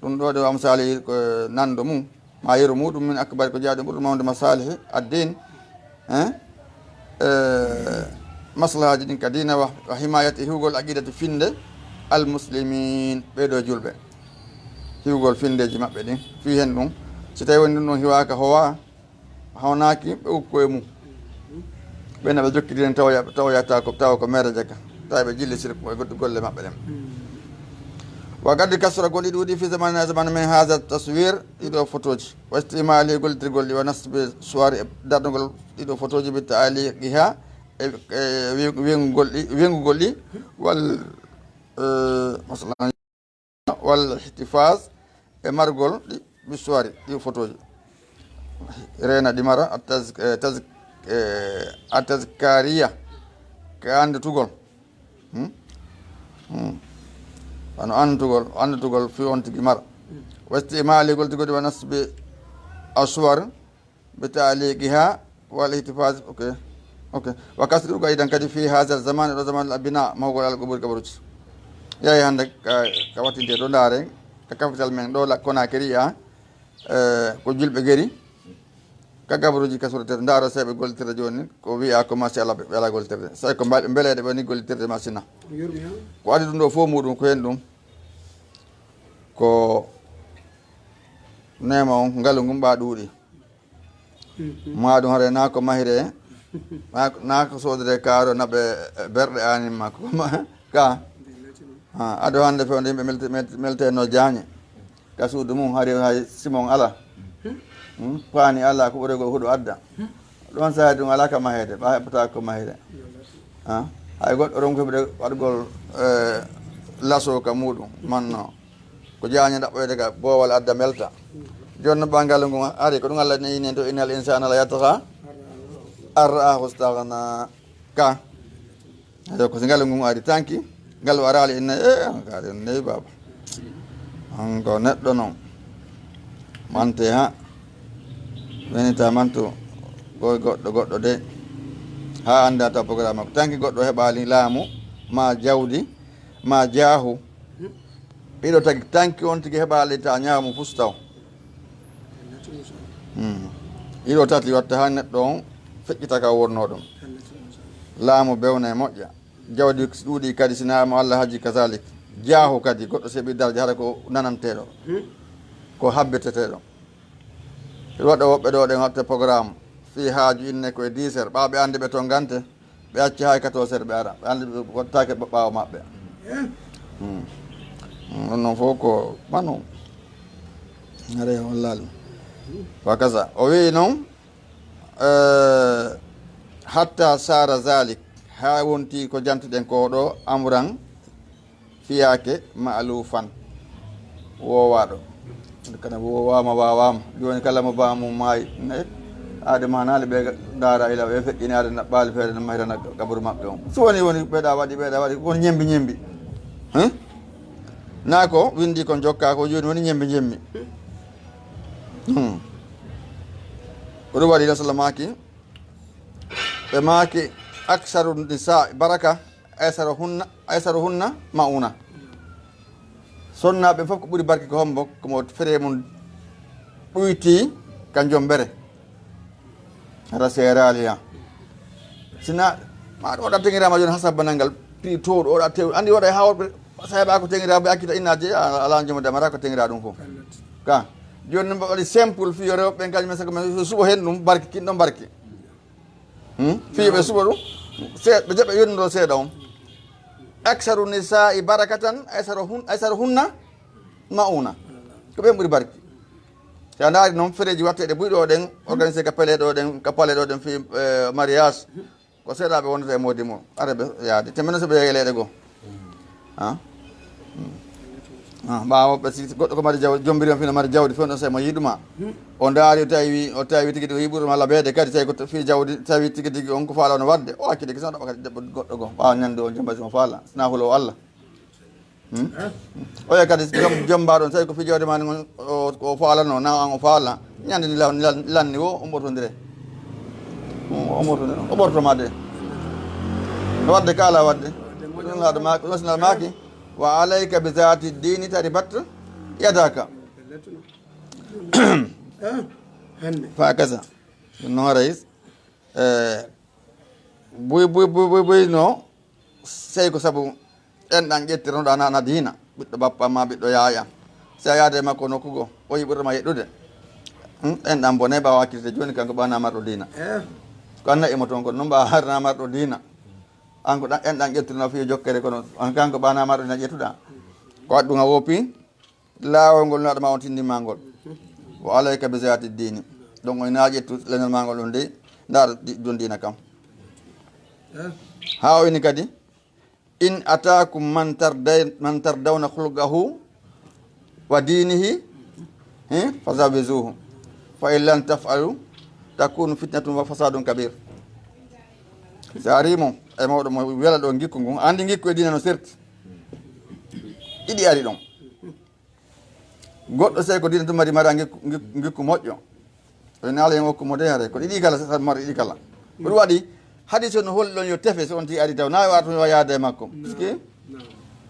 ɗum ɗo ɗo amsali ko nando mum, ma yeru muɗum min akbari, ko jaaɗo ɓurɗo mawde masalihi addin, hein? E maslahaji ɗin ka diina wa, wa himayati, hiwgol aqidati finde al muslimin, ɓe ɗo julɓe. Hiwgol findeji maɓɓe ɗin, fi hen ɗum. Si tawi woni ɗum ɗon hiwaka howa, hawnaaki ɓe ukko e mum. Ɓen ɓe jokkidiri en tawoya, tawoya taw ko, taw ko mere jaka. Tawi ɓe jilli sirku e goɗɗi golle maɓɓe ɗen. Wa gaddi kasra gonɗi ɗuuɗi fi zamani, zamani min hadha taswir, ɗiɗo fotoji. Wa istimali gollitirgol ɗi, wa nasbi suwari e darnugol ɗiɗo fotoji bi taaliqiha e, e wi-, wingugol ɗi, wingugol ɗi, wal, e, masalan, wal ihtifaz e margol ɗi bisuwari ɗi fotoji. Reena ɗi mara a taz-, eh, taz-, eh, a tazkariya, ka annditugol. Hmm? Hmm. Wano annditugol, annditugol fi on tigi mara. Wa istimaligol tigodi wa nasbi aswar. Bi taaliqiha wal ihtifaz, ok. Ok. Wa kasruga idan kadi fi hadha zaman, ɗo zaman al bina, mahugol al qubur kabaruji. Yahi hannde ka, ka wattinte ɗo ndaare, ka capital men ɗo la Conakry a, eh, ko julɓe geri, ka kabaruji kasrete, ndaaro seeɓe gollitirde jooni, ko wi'a ko machallah ɓe wela gollitirde. Tawi ko mbaɗi mbeleɗe ɓe ni gollitirde masina. Ko addi ɗum ɗo fof muɗum ko hen ɗum. Ko neema on, ngalu ngun ɓa ɗuuɗi. Maa ɗum hare naa ko mahire, naa, naa ko soodire kaaro naɓe berɗe anin makko. Ka. Ha, ado hannde fewndo yimɓe melte-, melte-, melteno jaañe. Ka suudu mum hari hay simon ala. Hmm? Paani ala ko ɓure goo huɗo adda. Ɗon saaha ɗum ala ka mahede, ɓa heɓata ko mahire. Ha? Hay goɗɗo ronki ɓe waɗugol, eh, laso ka muɗum, manno. Ko jaañe ɗaɓɓoyde ka boowal adda melta. Jooni no ɓangal ngun ari, ko ɗum Allah ne inni to, "Innal insana la yatgha an ra'ahu istaghna." Ka. Ayo, ko si ngal ngun ari tanki, ngal o araali inna, eh, an kaari on newi baaba. An ko neɗɗo non. Mante ha. Wenita mantu goy goɗɗo goɗɗo de. Ha annda taw programme ko tanki goɗɗo heɓaali laamu, ma jawdi, ma jaahu. Ɗiɗo tagi tanki on tigi heɓaali ta ñaamu fustaw. Hmm. Ɗiɗo tati watta ha neɗɗo on feƴƴita ka wonno ɗum. Laamu bewna e moƴƴa. Jawdi ɗuuɗi kadi sina mo Allah haji kazalik. Jaahu kadi goɗɗo seɓi darja hara ko nananteɗo. Ko habbeteteɗo. Waɗa woɓɓe ɗo ɗen watta programme. Fii haaju inne koye dix heures. Ɓa ɓe andi ɓe to ngante. Ɓe acci hay quatorze heures ɓe ara. Ɓe andi ɓe wattake ɓa-, ɓaawo maɓɓe. Hmm. Hmm, ɗum noon fof ko manu. Are wallahi. Wa kaza. O wi'i noon, eh, hatta sara zalik, haa wonti ko jantuɗen ko ɗo, amran, fiyaake, ma'lufan, woowaaɗo. Kana wowaama, waawaama. Jooni kala mo baamu maayi, ne, aade maanaali ɓe ndaara ila ɓe feƴƴini aade na ɓaali feere na mahirana kaburu maɓɓe on. So woni, woni ɓeeɗa waɗi, ɓeeɗa waɗi, woni ñembi, ñembi. Hein? Naa ko winndi kon jokkaa ko, jooni woni ñembi, ñembi. Hmm. Ko ɗum waɗi Rasul maaki, ɓe maaki, aksaru nisa baraka, aysaru hunna, aysaru hunna mauna. Sonnaaɓe fof ko ɓuri barke ko hombo, ko mo fere mum ɗuyti ka jombere. Hara seeraali ya. Sina, ma oɗa teŋiraama jooni hasab banangal, prix towɗo, oɗa tew, andi waɗa e hawɓe, saheɓa ko teŋiraɓe accita inna je, a-, ala jomo damata ko teŋira ɗum fof. Ka, jooni noon mbaɗi simple fiyo rewɓe ɓen kañum en saka men suɓo hen ɗum barke, kinɗo barke. Hmm? Fiyo ɓe suɓo ɗum, se-, ɓe jaɓa yonnude seeɗa on. Aksaru nisa'i barakatan, aysaru hun-, aysaru hunna mauna. Ko ɓen ɓuri barke. Si a ndaari noon fereeji watteeɗe buy ɗo ɗen, organisé ka pele ɗo ɗen, ka pale ɗo ɗen fii, eh, mariage. Ko seeɗaaɓe wonata e moodi mum. Ara ɓe yaade. Te menen so ɓe yehi leyɗe goo. Ah? Hmm. Ah, ɓaawo ɓe si goɗɗo ko mari jaw-, jombiri on fii no mari jawdi, fii on ɗon so mo yiɗuma. O ndaari, o tawi, o tawi tigi tigi o yiɗi ɓurɗo malla beede kadi, tawi ko fii jawdi, tawi tigi tigi on ko faala on waɗde. O accide kadi, so ɗaɓɓa kadi debbo goɗɗo goo. Ɓaawo ñande o jomba si mo faala. Sina hulo Allah. Hmm? Oya kadi jom-, jomba ɗon, tawi ko fii jawdi ma ni on, o, o faalano, na an o faala. Ñande ni lan-, lan-, lanni wo, o ɓortondire. O ɓortondire, o ɓortoma de. No wadde ka ala wadde. Ɗum laaɗo ma-, ɗum sina maaki, wa alayka bi zati dini taribat yadaka. Fa kaza. Ɗum noon rais. Eh, buy, buy, buy, buy, buy no. Sey ko sabu enɗan ƴettirnoɗa na, na diina, ɓiɗɗo bappa ma, ɓiɗɗo yaaya. Si a yaade e makko nokku goo, o yiɗi ɓurɗo ma yeɗɗude. Hmm? Enɗan bone ɓaawa accirde jooni, kanko ɓaana marɗo diina. Eh. Ko an na'i mo toon, kono noon ɓaawa harna marɗo diina. An ko ɗan, enɗan ƴettirno fiyo jokkere, kono an kanko ɓaana marɗo diina ƴettuɗa. Ko adduŋa woppi. Laawol ngol naaɗo ma on tindinma ngol. Wa alayka bi zati dini. Donc, on na ƴettu leñol ma ngol ɗon de, ndaar di-, ɗon diina kam. Haa o ini kadi, in atakum man tarday-, man tardawna khulqahu wa dinihi, eh, fazawijuhu. Fa in lam taf'alu, takunu fitnatun wa fasadun kabir. Si a ari mo, e mawɗo mo wela ɗo ngikku ngu, andi ngikku e diina no serti. Ɗiɗi ari ɗon. Goɗɗo sey ko diina tun mari, mara ngikku, ngikku, ngikku moƴƴo. O ina ala en okku mo de hare. Ko ɗiɗi kala, sa mari ɗiɗi kala. Ko ɗum waɗi, hadis on holli ɗon yo tefe, so on tigi ari taw. Na waatu yo yaade e makko. Puisque,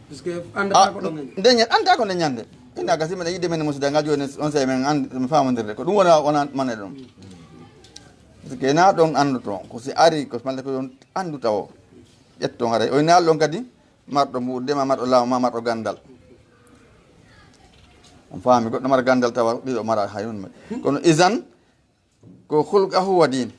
puisque andata ko ɗon ñande. Nde ñande, anda ko nde ñande. Ina gasi meɗen yiɗde men e musidagal jooni, on sey men andi, men faamondirde. Ko ɗum wona, wona mane ɗum. Puisque na ɗon andoto. Ko si ari, ko malle ko ɗon andu tawo. Ƴetton haray. O ina ɗon kadi, marɗo mbuuɗde ma, marɗo laamu ma, marɗo ganndal. On faami, goɗɗo mara ganndal tawa ɗiɗo mara hay hunde. Kono isan ko khulqahu wa din.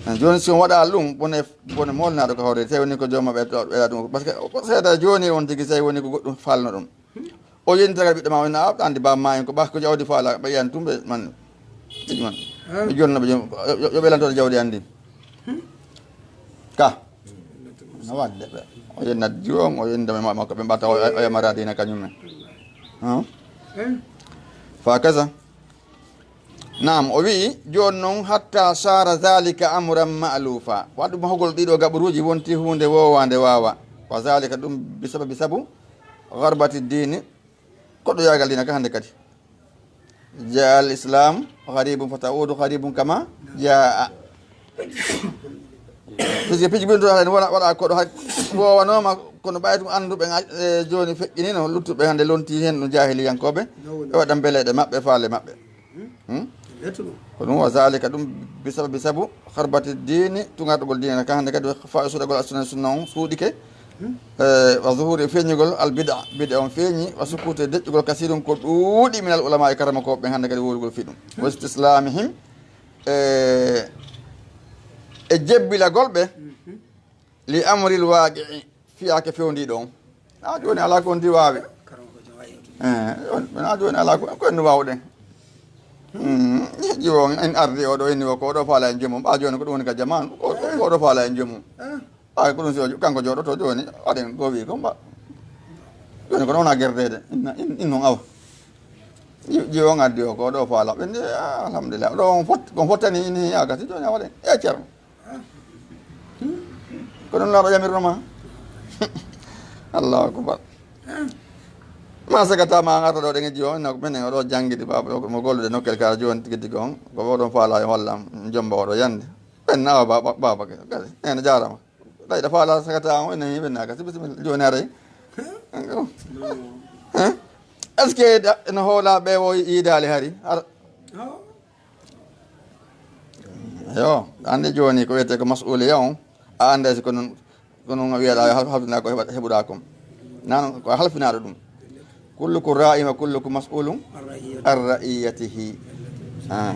Eh, jooni si on waɗa ɗum, bone, bone molnaaɗo ko hoore, tawi woni ko jooma ɓe to-, ɓeɗa ɗum. Parce que ko seeda jooni on tigi, tawi woni ko goɗɗum falno ɗum. O yentagal ɓiɗɗo ma, o ina, "A, andi bamma en ko ɓah ko jawdi faala, ɓe yiyan tum ɓe man, ɓe man. Ɓe jonna ɓe jom-, yo, yo, yo ɓe lantoɗo jawdi andi." Ka. No wadde ɓe. O yennat jiwon, o yenda ma-, makko ɓe mbatta o, o, o yamara dina kañum en. Huh? Fa kaza. Naam, o wi'i, jooni noon, hatta sara zalika amran ma'lufa. Waɗu mahugol ɗiɗo gaɓuruuji wonti huunde woowaande waawa. Wa zalika ɗum bi sababi sabu gharbati diini, koɗo yaagal diina ka hannde kadi. Jaa al islam gharibun fa ta'udu gharibun kama jaa. Parce que piiji ɓuri to hannde wona, waɗa koɗo hay woowanooma, kono ɓay ɗum annduɓe nga-, e jooni feƴƴinino, luttuɓe hannde lonti heen no jaahiliyankooɓe, e waɗan beleeɗe maɓɓe, faale maɓɓe. Hmm? Ko ɗum, wa zalika ɗum bi sababi sabu harbati diini, tuŋarɗugol diina ka hannde kadi, fa suuɗagol as-sunna, sunna on suuɗike. Eh, wa zuhuri, feeñugol al bid'a, bid'a on feeñi, wa sukuti, deƴƴugol kasiirun ko ɗuuɗi min al ulama e karamokooɓe ɓen hannde kadi wowlugol fii ɗum. Wa istislamihim, eh, e jebbilagol ɓe li amril waaqi'i, fiyaake fewndiiɗo on. Na jooni alaa ko on di waawi. Eh, on, na jooni alaa ko, ko en waawɗen. Mm, jiwo on en ardi oɗo inni o ko oɗo faala en joomum. Ɓa jooni ko ɗum woni ka jaman. Ko ko oɗo faala en joomum. Ɓa ko ɗum si o jo- kanko jooɗoto jooni. Waɗen ko wi ko mba. Jooni ko noon a gerdede. Inna in in noon awa. Ji- Jiwo on ardi o ko oɗo faala. Ɓe ni ah, alhamdulillah. Ɗo on fot on fottani ini yagati jooni a waɗen. E ceerno. Ko ɗum laaɗo yamirno ma. Allahu akbar. Ma sagata ma ngata ɗo ɗen e jiwo ina menen oɗo jangidi baba ɗo mo gollude nokkel ka joni tigi tigi on ko oɗon faala e hollam jomba oɗo yande ɓen nawa baba baba ke kasi ene jarama. Ɗay ɗa faala sagata on ina hi ɓen naka si bisimilla joni aray. Est ce que ene hoola ɓe o yiidaali hari? Ar- Yo, ande jooni ko wiyetee ko mas'uliya on, a annday si ko non ko non wiyaɗa hal- halfina ko heɓa- heɓuɗa kon. Nan ko a halfinaaɗo ɗum. Kullukum ra'in wa kullukum mas'ulun an ra'iyatihi. Ah.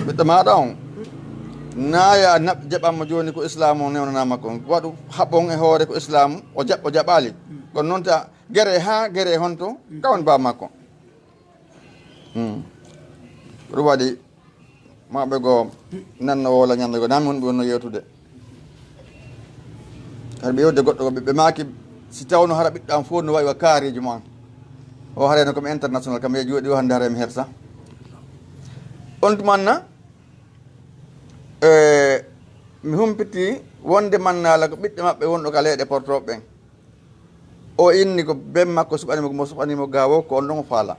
Ɓiɗɗo maɗa on naya nab jaɓanmo jooni ko islam on newnanama kon waɗu haɓon e hoore ko islam o jaɓ o jaɓali. Kono noon ta gere ha gere honto kawan ba makko. Hmm. Ɗum waɗi maɓɓe goo nanno woola ñande goo nan wonɓe wonno yewtude. Hara ɓe yewde goɗɗo ko ɓe maaki si tawno hara ɓiɗɗo am fof no wawi wa kaarijo mo an o harayno komi international kam e jooɗi o hannde haray mi hersa. On tumanna e mi humpiti wonde mannaala ko ɓiɗɗo maɓɓe wonɗo ka leyɗe portoɓe ɓen. O inni ko ben makko suɓanimo ko mo suɓanimo gawo ko on ɗon o faala.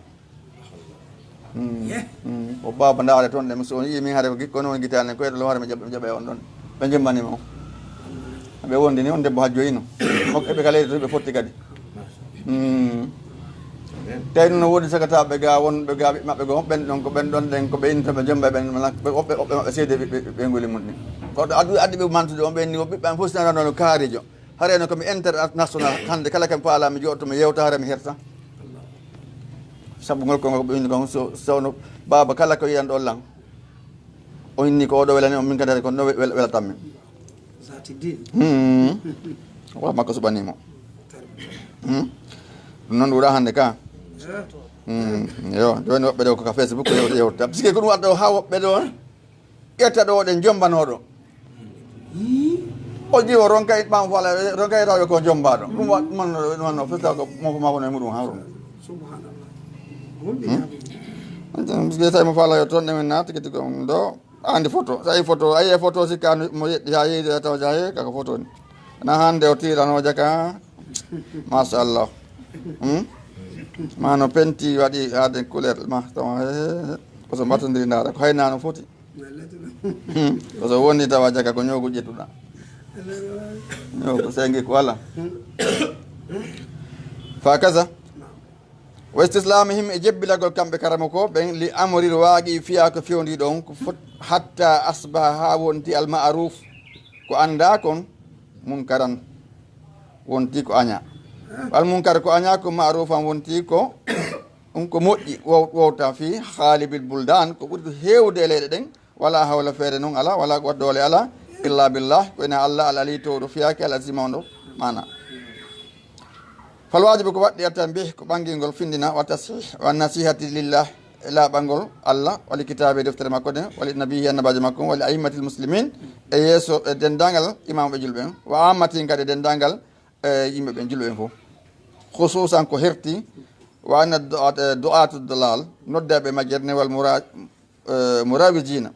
O baba ndaare toon ɗe so on yii min haare ko gikko noon gitaane koye ɗo haare mi jaɓa mi jaɓa e on ɗon ɓe jemmanimo. Ɓe wondini on debbo hajjoyino. Mokko eɓe ka leydi to ɓe fotti kadi. Tawi noon woodi sagataɓe ga wonɓe ga ɓiɓɓe maɓɓe goo ɓen ɗon ko ɓen ɗon ɗen ko ɓe intoɓe jomba ɓen woɓɓe woɓɓe maɓɓe seede ɓe ngoli mum ɗin. Koɗo addi ɓe mantude on ɓe inni o ɓiɓɓe am fof sinanano kaarijo. Harayno komi international hannde kala kam faala mi jooɗo mi yewta hara mi herta. Sabu ngol konngol ko ɓe inni kon so sawno baaba kala ko yiyan ɗo lan o inni ko oɗo welani on min kadi hara ko no welatanmi. Wa makko suɓanimo. Ɗum noon ɗuuɗa hannde ka. Yo jooni woɓɓe ɗo ko ka facebook ko yewta yewta parce que ko ɗum waɗɗo ha woɓɓe ɗo ƴetta ɗo oɗen jombanoɗo o jiwo ronka ɓam fala ronka yetaɓe ko jombaɗo ɗum wa ɗum manno ɗum manno festa ko mofo mako no e muɗum hawro. Subhanallah. Ɓe tawi mo fala yo toon ɗemen naata kadi ko ɗo andi photo so ayi photo ayi e photo sikka mo yeɗɗi ha yeeyde taw jaye kaka photo ni na hande o tirano jaka. Machallah. Mano penti waɗi aden couleur ma tawa ko so mbatodiri ndara ko haynano foti. Ko so woni tawa jaka ko ñoogu ƴettuɗa. Ñoogu sengi ko ala. Fa kasa. Wa istislamihim e jebbilagol kamɓe karama ko ɓen li amoril waaqi'i fiya ko fewndi ɗon ko fot hatta asbaha ha wonti al ma'ruf ko annda kon munkaran wonti ko aña. Al munkar ko aña ko ma'rufan wonti ko ɗum ko moƴƴi wowta fi haalibil buldan ko ɓuri heewde e leyɗe ɗen. Wala hawla feere noon ala wala ko doole ala illa billah ko ina allah al ali towɗo fiyaki al azima on ɗo mana. Fal wajibu ko waɗɗi attan bih ko ɓangingol findina wa tasih wa nasihati lillah e laaɓangol allah wali kitabe deftere makko ɗen wali nabiyi annabajo makko wali aimmatil muslimin e yeeso e dendagal imamuɓe julɓe en wa ammatin kadi e dendagal e yimɓe ɓen julɓe en fof. Khususan ko herti wa anna du'atu dalal noddaɓe majjere ne wal mura murawidina.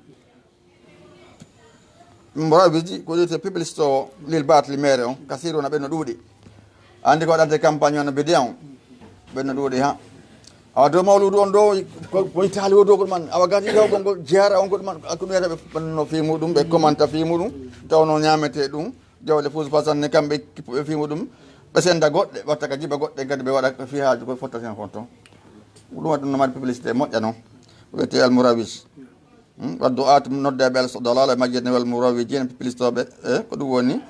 Murawidi ko wiyete publicité o lil batli mere on kasiruna ɓen no ɗuuɗi. Andi ko waɗante campagne on no bidi on ɓen no ɗuuɗi ha awa dow mawludu on ɗo ko itali o dow goɗo man awa gati ɗo gongo jeyata on goɗo man ko ɗum wiyata ɓe ɓanno fi muɗum ɓe commanta fi muɗum tawno ñamete ɗum. Jawle fuus fasanne kamɓe kippuɓe fi muɗum ɓe senda goɗɗe watta ka jiba goɗɗe kadi ɓe waɗa fi haaju ko fotta sen fonto. Ɗum waɗi ɗum no mari publicité moƴƴa noon wiyete almurawis. Waddu aatu noddeɓe alsodalal e majjirnewal murawis jeen piplistoɓe e ko ɗum woni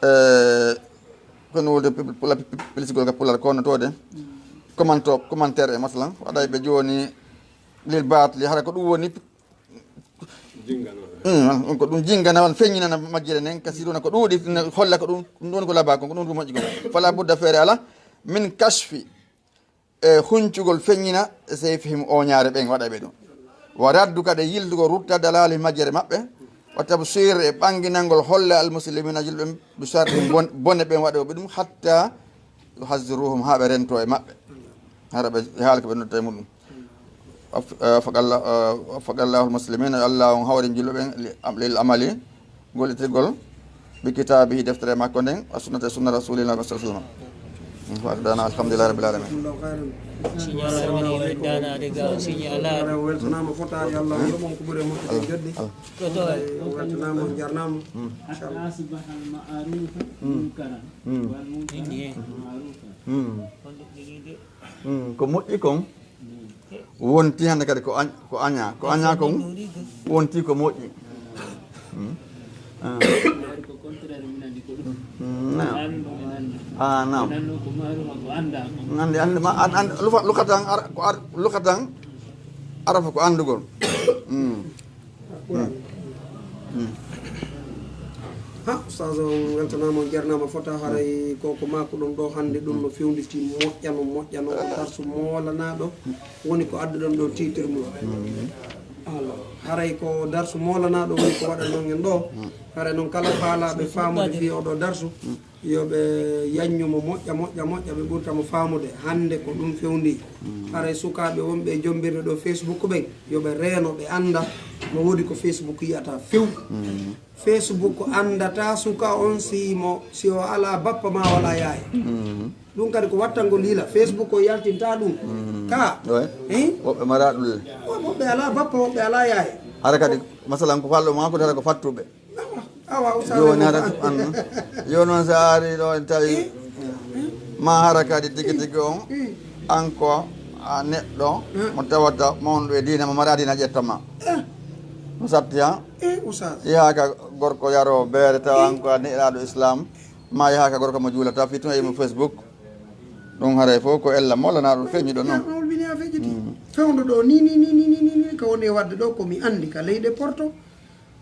e kono wulde pilisgol ka pular kono tode commento commentaire e masalan waɗay ɓe joni lil batli hara ko ɗum woni. Ɗum ko ɗum jinganawal feññinana majjire nden kasiruna ko ɗuuɗi holla ko ɗum ɗum ɗon ko laba kon ko ɗum ko moƴƴi kon fala budda feere ala min kashfi e huncugol feññina e seyfihim oñaare ɓen waɗa ɓe ɗum. Wa raddu, kadi yiltugol, rutta, dalali, majjere maɓɓe, wa tabsir, e ɓanginangol holle al muslimina, julɓe ɓen, bi sharri, bon-, bone ɓen waɗooɓe ɗum, hatta yuhazziruhum, haa ɓe rento e maɓɓe, hara ɓe haala ko ɓe noddata e muɗum. Waf-, eh, waffaqalla-, eh, waffaqallahu al muslimina, yo Allah on hawrin julɓe ɓen li am-, lil amali, gollitirgol, bi kitabihi, deftere makko nden, wa sunnati, sunna rasulillah sallallahu alaihi wasallam. Wa dana alhamdulillahi rabbil alamin. Signal almeri weddana de ga signal ala. Weltanama fota, yo Allah yoɓon ko ɓuri e moƴƴude joddi. Koto. Weltanama, on jarnama. Hatta asbaha al ma'rufu munkaran wal munkaru ma'rufa. Ko moƴƴi kon wonti hannde kadi ko añ-, ko añaa. Ko añaa kon wonti ko moƴƴi. Hmm. Ah. Hmm, naam. Ah, naam. Annde, annde, ma, an, an, lufa-, lukatan ara, ko ar-, lukatan arafa ko anndugol. Hmm. Hmm. Hmm. Ha, Oustaz, on weltanaama, on jarnaama fota, haray ko, ko maakuɗon ɗo hannde ɗum no fewnditi moƴƴano, moƴƴano, ko darsu moolanaaɗo woni ko adduɗon ɗo titre mum. Hmm. Alors, haray ko darsu moolanaaɗo woni ko waɗanɗon en ɗo. Hmm. Haray noon kala faalaaɓe faamude fii oɗo darsu, yo ɓe yaññu mo moƴƴa, moƴƴa, moƴƴa, ɓe ɓurta mo faamude. Hannde ko ɗum fewndi. Mm. Haray sukaaɓe wonɓe e jommbirde ɗo Facebook ɓen, yo ɓe reeno, ɓe annda no woodi ko Facebook yi'ata few. Mm. Facebook anndata suka on si mo, si o alaa bappa ma o alaa yaaya. Mm. Ɗum kadi ko wattangol yila. Facebook o yaltinta ɗum. Mm. Ka? Ouais. Eh? Woɓɓe mara ɗum le. Wo-, woɓɓe alaa bappa, woɓɓe alaa yaaya. Hara kadi, masalan, ko fallo ma ko dara ko fattuɓe. Awa, Oustaz. Jooni hara ko an. Yo noon so a ari ɗo en tawi ma hara kadi tigi tigi on, an ko a neɗɗo mo tawata mawɗo e diina, mo mara diina ƴetta ma. Mo satti ha. Eh, Oustaz. Yaha ka gorko yaro beere tawa an ko a neɗɗaaɗo Islam. Ma yaha ka gorko mo juulata fii tun e mo Facebook. Ɗum haray fof ko ella molana ɗum feeñi ɗo noon. Ɗum woni haa feƴƴiti. Mm. Fewndo ɗo ni, ni, ni, ni, ni, ni, ni, ko woni e waɗde ɗo ko mi anndi ka leyɗe Porto.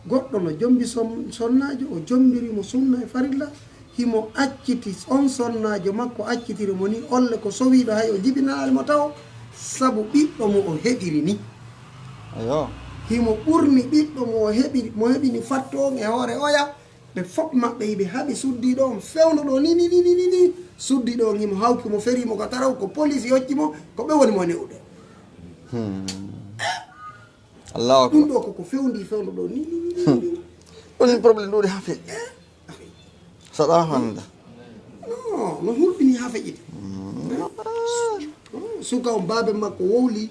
Goɗɗo no jombi som-, sonnaajo, o jombiri mo sunna e farilla, himo acciti on sonnaajo makko, accitiri mo ni, olle ko sowiiɗo, hay o jibinaali mo tawo, sabu ɓiɗɗo mo o heɓiri ni. Ayo. Himo ɓurni ɓiɗɗo mo o heɓiri, mo heɓi ni fatto on e hoore oya, ɓe fof maɓɓe iɓe haɓi suddiiɗo on fewndo ɗo ni, ni, ni, ni, ni, ni. Suddiiɗo on himo hawki mo, ferii mo ka taraw, ko police hocci mo, ko ɓe woni mo ne'ude. Hmm. Allahu akbar. Ɗum ɗo koko fewndi fewndo ɗo ni, ni, ni, ni, ni. Ɗum problème ɗuuɗi haa feewi. Eh? Saɗa hannde. Non, no hulɓini haa feƴƴiti. Mm. Oh, suka on baabe makko wowli,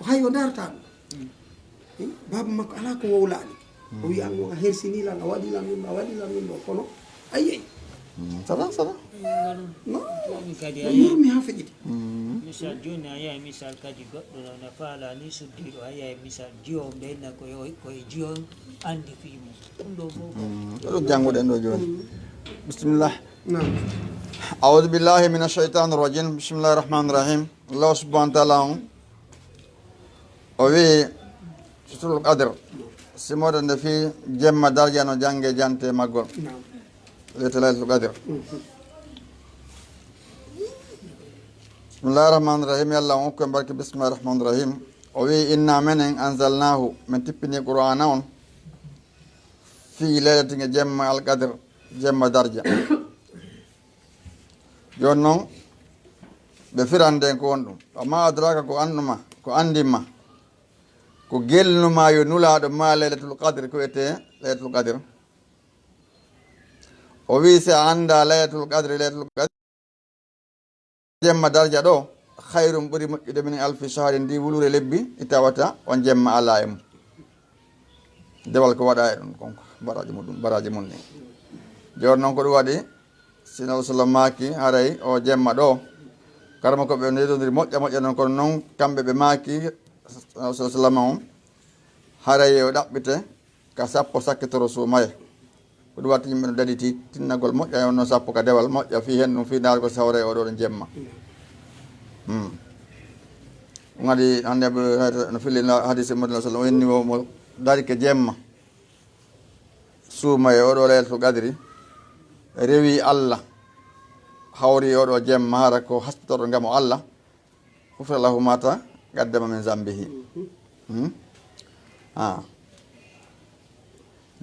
o hay o darta ɗum. Eh, baabe makko alaa ko wowlaani. O wi an noon a hersini lan, a waɗi lan ɗum, a waɗi lan ɗum ɗo, kono a yiyay. Mm, ça va, ça va. Non, kadi o yurmi haa feƴƴiti. Mm. Misal jooni a yahay misal kadi goɗɗo no, no faala ni suddiiɗo a yahay misal jiwo ɓe na ko yo, ko e jiwo anndi fii mum. Ɗum ɗo fof ko. Mm, ko ɗum jannguɗen ɗo jooni. Mm. Bismillah. Naam. A'udhu billahi minash shaitanir rajim. Bismillahir rahmanir rahim. Allah subhanahu wa ta'ala on. O wi'i, Leylatul Qadr, simoɗo nde fii jemma darja no jannge jante maggol. Naam. Leylatul Qadr. Mhm. Bismillahir Rahmanir Rahim, yo Allah on okku en barke, Bismillahir Rahmanir Rahim. O wi'i, "Inna menen anzalnahu, min tippini Qur'aana on, fii laylatin e jemma al-qadr, jemma darja." Jooni noon, ɓe firande en ko woni ɗum. Wa ma adraka, ko annuma, ko anndin ma, ko gelnuma yo nulaaɗo ma Laylatul Qadr, ko wiyetee Laylatul Qadr. O wi'i, si a anndaa Laylatul Qadr, Laylatul Qadr, jemma darja ɗo, khayrun, ɓuri moƴƴude, min alfi shahrin, ndi wuluure lebbi, ɗi tawata on jemma alaa e mum. Dewal ko waɗa e ɗum kon, baraaji muɗum, baraaji mum ni. Jooni noon ko ɗum waɗi, Sinaa sallam maaki, haray o jemma ɗo, karama ko ɓe ndedondiri moƴƴa moƴƴa noon, kono noon kamɓe ɓe maaki, Sinaa sallam on, haray o ɗaɓɓite ka sappo sakkitoro suumaye. Ko ɗum waɗi yimɓe no daditi tinnagol moƴƴa, e wonno sappo ka dewal moƴƴa, fii heen ɗum, fii ndaargol sawre e oɗo ɗo jemma. Hmm. Ɗum waɗi hannde Abu Hurayra no fillina hadiise Muhammad sallallahu alaihi wasallam, o inni mo, mo darike jemma, suuma e oɗo Laylatul Qadri, rewi Allah, hawri oɗo jemma, hara ko haspitoɗo ngam o Allah, ghufira lahu ma taqaddama min zambihi. Hmm? Ah.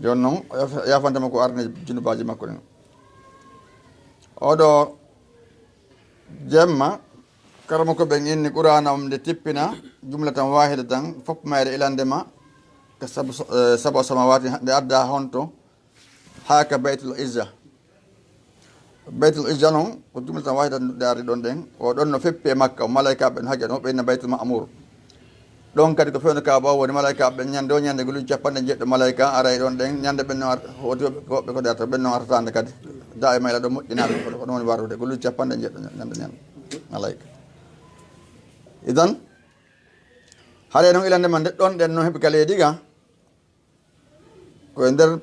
Jooni noon, o yaaf-, yaafantema ko arani junubaaji makko ɗin. Oɗo jemma, karamoko ɓen inni Qur'aana on nde tippina, jumlatan waahidatan, fof mayre ilandema, ka sabu, eh, sabu samaawaati, nde adda honto, haa ka Baytul Izza. Baytul Izza noon, ko jumlatan waahidatan nde ari ɗon ɗen. O ɗon no feppi e Makka, o malaykaaɓe no haja ɗon, o ɓeyna Baytul Ma'muur. Ɗon kadi ko fewndo Kaaba o woni, malaykaaɓe ɓen ñande o ñande, guluuji capanɗe jeeɗiɗo malayka aray ɗon ɗen. Ñande ɓen no ar-, hooti woɓɓe, woɓɓe ko darta, ɓen no artaande kadi. Daa'ima ila ɗo moƴƴinaade, ko ɗon woni warrude, guluuji capanɗe jeeɗiɗo ñande ñande malayka. Idan, hare noon ilande man nde ɗon ɗen no heɓi ka leydi ga. Ko e nder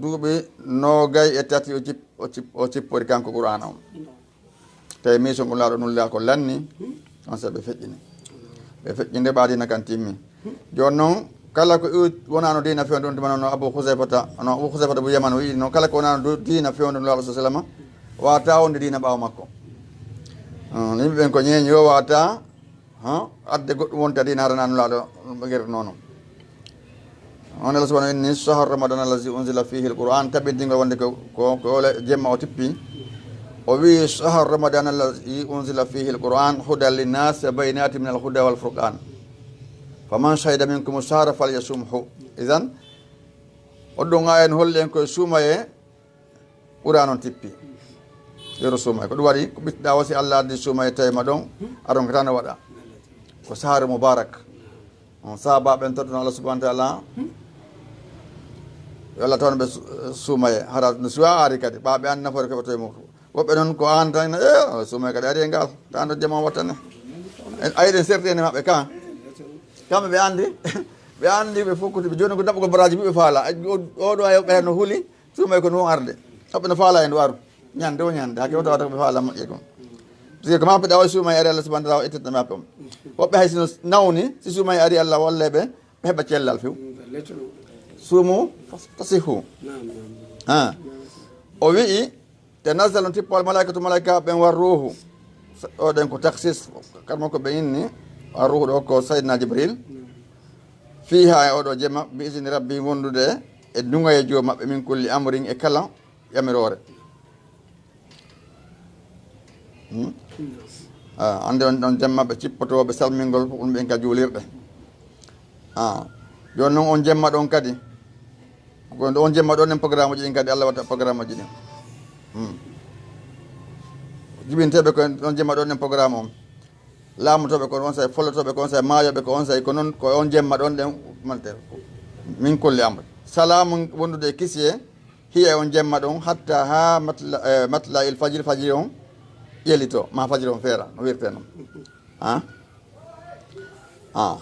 duuɓi noogay e tati o cip-, o cip-, o cippori kanko Qur'aana on. Tawi miiso ngun laaɗo nun laa ko lanni, on sa ɓe feƴƴini. Ɓe feƴƴinde ɓa diina kan timmi. Jooni noon, kala ko iw-, wonaano diina fewndo on, tuma noon no Abu Husayfata, no Abu Husayfata bu Yaman o wi'i noon, kala ko wonaano du-, diina fewndo Nulaaɗo sa sallama, waata wonde diina ɓaawo makko. Hmm, yimɓe ɓen ko ñeeñi, yo waata, ha, adde goɗɗum wonta diina harana Nulaaɗo, ɓe gere noon. On Allah subhanahu inni shahru ramadan allazi unzila fihi alquran, tabintingol wonde ko, ko, ko ole jemma o tippi. O wi, "Shahru ramadan allazi unzila fihi alquran hudan linnas wa bayinati min alhuda wal furqan. Faman shahida minkum shahra falyasumhu." Idan, o ɗum ayen holli en koye suumaye Qur'an on tippi. Yoro suumaye. Ko ɗum waɗi, ko ɓittuɗa o si Allah addi suumaye tawi ma ɗon, aɗon ko tan waɗa. Ko sahari mubarak. On sahaba ɓen tottuno Allah subhanahu wa ta'ala. Yo Allah tawno ɓe su-, suumaye. Hara no suwa ari kadi. Ɓa ɓe anndi nafoore keɓoto e mum. Woɓɓe noon ko an tan, eh, suumaye kadi ari e ngal. Tan ɗo jama wattane. En ayɗen serti en e maɓɓe ka. Kamɓe ɓe anndi, ɓe anndi ɓe fof ko ɓe jooni ko daɓɓugol baraji ɓe faala. O, o ɗo ay ɓe no huli, suumaye ko no arde. Hoɓɓe no faala en ɗo aru. Ñande o ñande, hakke o tawata ko ɓe faala moƴƴe kon. Parce que ko ma ɓe ɗawa suumaye ari Allah subhanahu wa ta'ala o ittata maɓɓe on. Woɓɓe hay sino nawni, si suumaye ari Allah walla ɓe, ɓe heɓa cellal few. Suumu, tas-, tasihu. Ha. O wi'i, tanazzalu tippol malaikatu malaika ɓen war ruhu. Sa-, o ɗen ko taksis, karmo ko ɓe inni, war ruhu ɗo ko Sayyidina Jibril. Fiha e oɗo jema, bi izni rabbi wondude e duŋaye joom maɓɓe min kulli amrin e kala yamiroore. Hmm? Ah, ande on ɗon jemma ɓe cippoto, ɓe salmingol, ɗum ɓen ka juulirɗe. Ah, jooni noon on jemma ɗon kadi, ko on jemma ɗon en programme uji ɗin kadi, Allah watta programme uji ɗin. Hmm. Jibinteeɓe ko on jemma ɗon en programme on. Laamotooɓe ko on say, follotooɓe ko on say, maayooɓe ko on say, ko noon, ko on jemma ɗon ɗen, mante, min kulli amri. Salaamu wondude e kisiyee, hiya on jemma ɗon, hatta ha matla-, eh, matla il fajiri, fajiri on ƴelito, ma fajiri on feera, no wirte noon. Ha? Ha.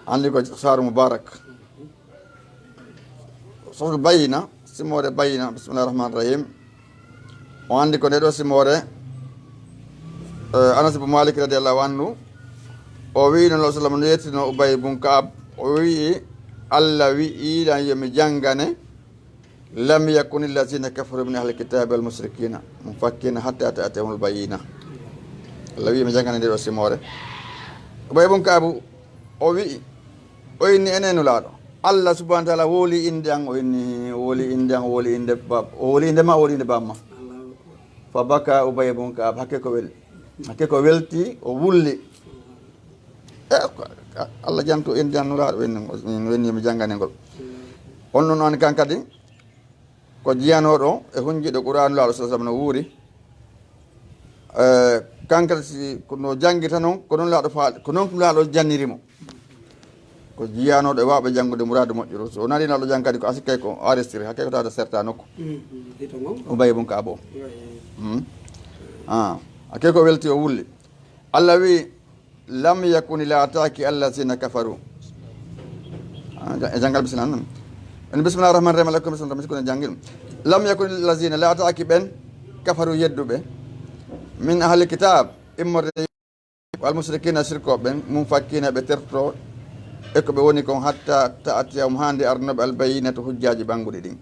Anndi ko saaru mubarak. Suratul Bayyina, simoore Bayyina, bismillahir rahmanir rahim. O anndi ko nde ɗo simoore, eh, Anas ibn Malik radiyallahu anhu, o wi'i no Rasul sallallahu alaihi wasallam no yettino Ubay ibn Ka'ab, o wi'i, Allah wi'i lan yo mi janngane, "Lam yakuni allazina kafaru min ahli kitabi wal mushrikina munfakkina hatta ta'tiyahumul bayyina." Allah wi'i mi janngane nde ɗo simoore. Ubay ibn Ka'ab o wi'i, o inni enen Nulaaɗo. Allah subhanahu wa ta'ala wowli innde an, o inni, wowli innde an, wowli innde bab-, o wowli innde ma, o wowli innde bamma. Fa baka Ubay ibn Ka'ab, hakke ko wel-, hakke ko welti, o wulli. E, ko, Allah janto innde an Nulaaɗo, o inni, o inni mi janngane ngol. On non on kan kadi, ko jiyanooɗo e hunjiiɗo Qur'aanu Nulaaɗo sallallahu alaihi wasallam no wuuri. Eh, kankata si ko no janngirta noon, ko noon laaɗo faal-, ko noon laaɗo janniri mo. Ko jiyanooɗo e waawɓe janngude muraadu moƴƴuru. So wonaa ɗi laaɗo jang kadi ko asikkay ko enregistré, hakkay ko tawata serta nokku. Mm, mm, hito ngon. O Ubay ibn Ka'ab o. Yo, yo. Mm. Ah, hakkay ko welti o wulli. Allah wi, "Lam yakuni la ataki allazina kafaru." Ah, ja-, e janngal bismillah non. En bismillahir rahmanir rahim, aleykum salam, ko jangil. "Lam yakuni allazina la ataki ɓen kafaru yedduɓe. Min ahli kitab, immorde wal mushrikina shirko ɓen, mum fakkina ɓe terto e ko ɓe woni kon hatta ta'tiyahum hande arnoɓe al bayyinatu hujjaji ɓanguɗi ɗin.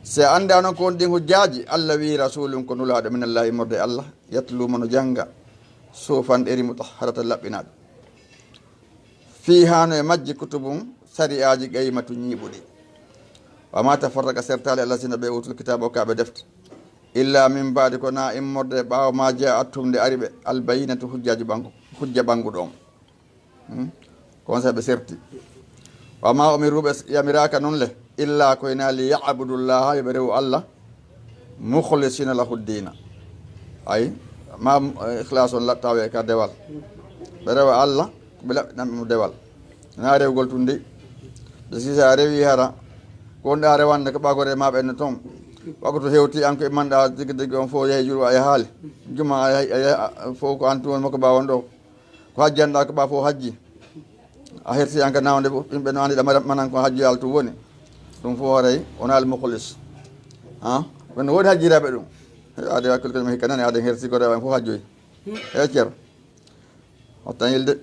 Se a annda non ko woni ɗin hujjaji, Allah wi rasulun ko nulaaɗo min Allah immorde Allah, yatlu mo no jannga, sufan ɗeri mutahharatan laɓɓinaaɗo. Fiihaa no e majji kutubun sari'aaji qayimatu ñiiɓuɗi. Wa maa tafarraqa sertaali allazina ɓe uutul kitaaba okkaaɓe defte. Illa min baadi ko na immorde ɓaawo ma ja'athum nde ari ɓe albayinatu hujjaaji ɓangu hujja ɓanguɗo on. Hmm? Ko on sa ɓe serti. Wa ma umiru ɓe yamiraaka non le illa ko ina li ya'budullaha yo ɓe rewu Allah mukhlisina lahu dina. Ay ma ikhlas on lattawe ka dewal ɓe rewa Allah ko ɓe laɓɓinanɓe mo dewal na rewgol tun de ɓe sisa rewi hara ko on ɗa rewande ko ɓagore ma ɓen toon wakutu hewti an ko e manɗa digi digi on fof yahi julwa e haali juma a yahi a yahi fof ko an tun won makko ɓa won ɗo ko hajjanɗa ko ɓa fof hajji a herti an ka nawde yimɓe no andiɗa manan ko hajju yaltu woni ɗum fof haray wona al mukhlis ha ɓen no woni hajjiraɓe ɗum ade wakkil ko mi hikka nani aden herti ko rewa en fof hajjoy e ceer wattan yilde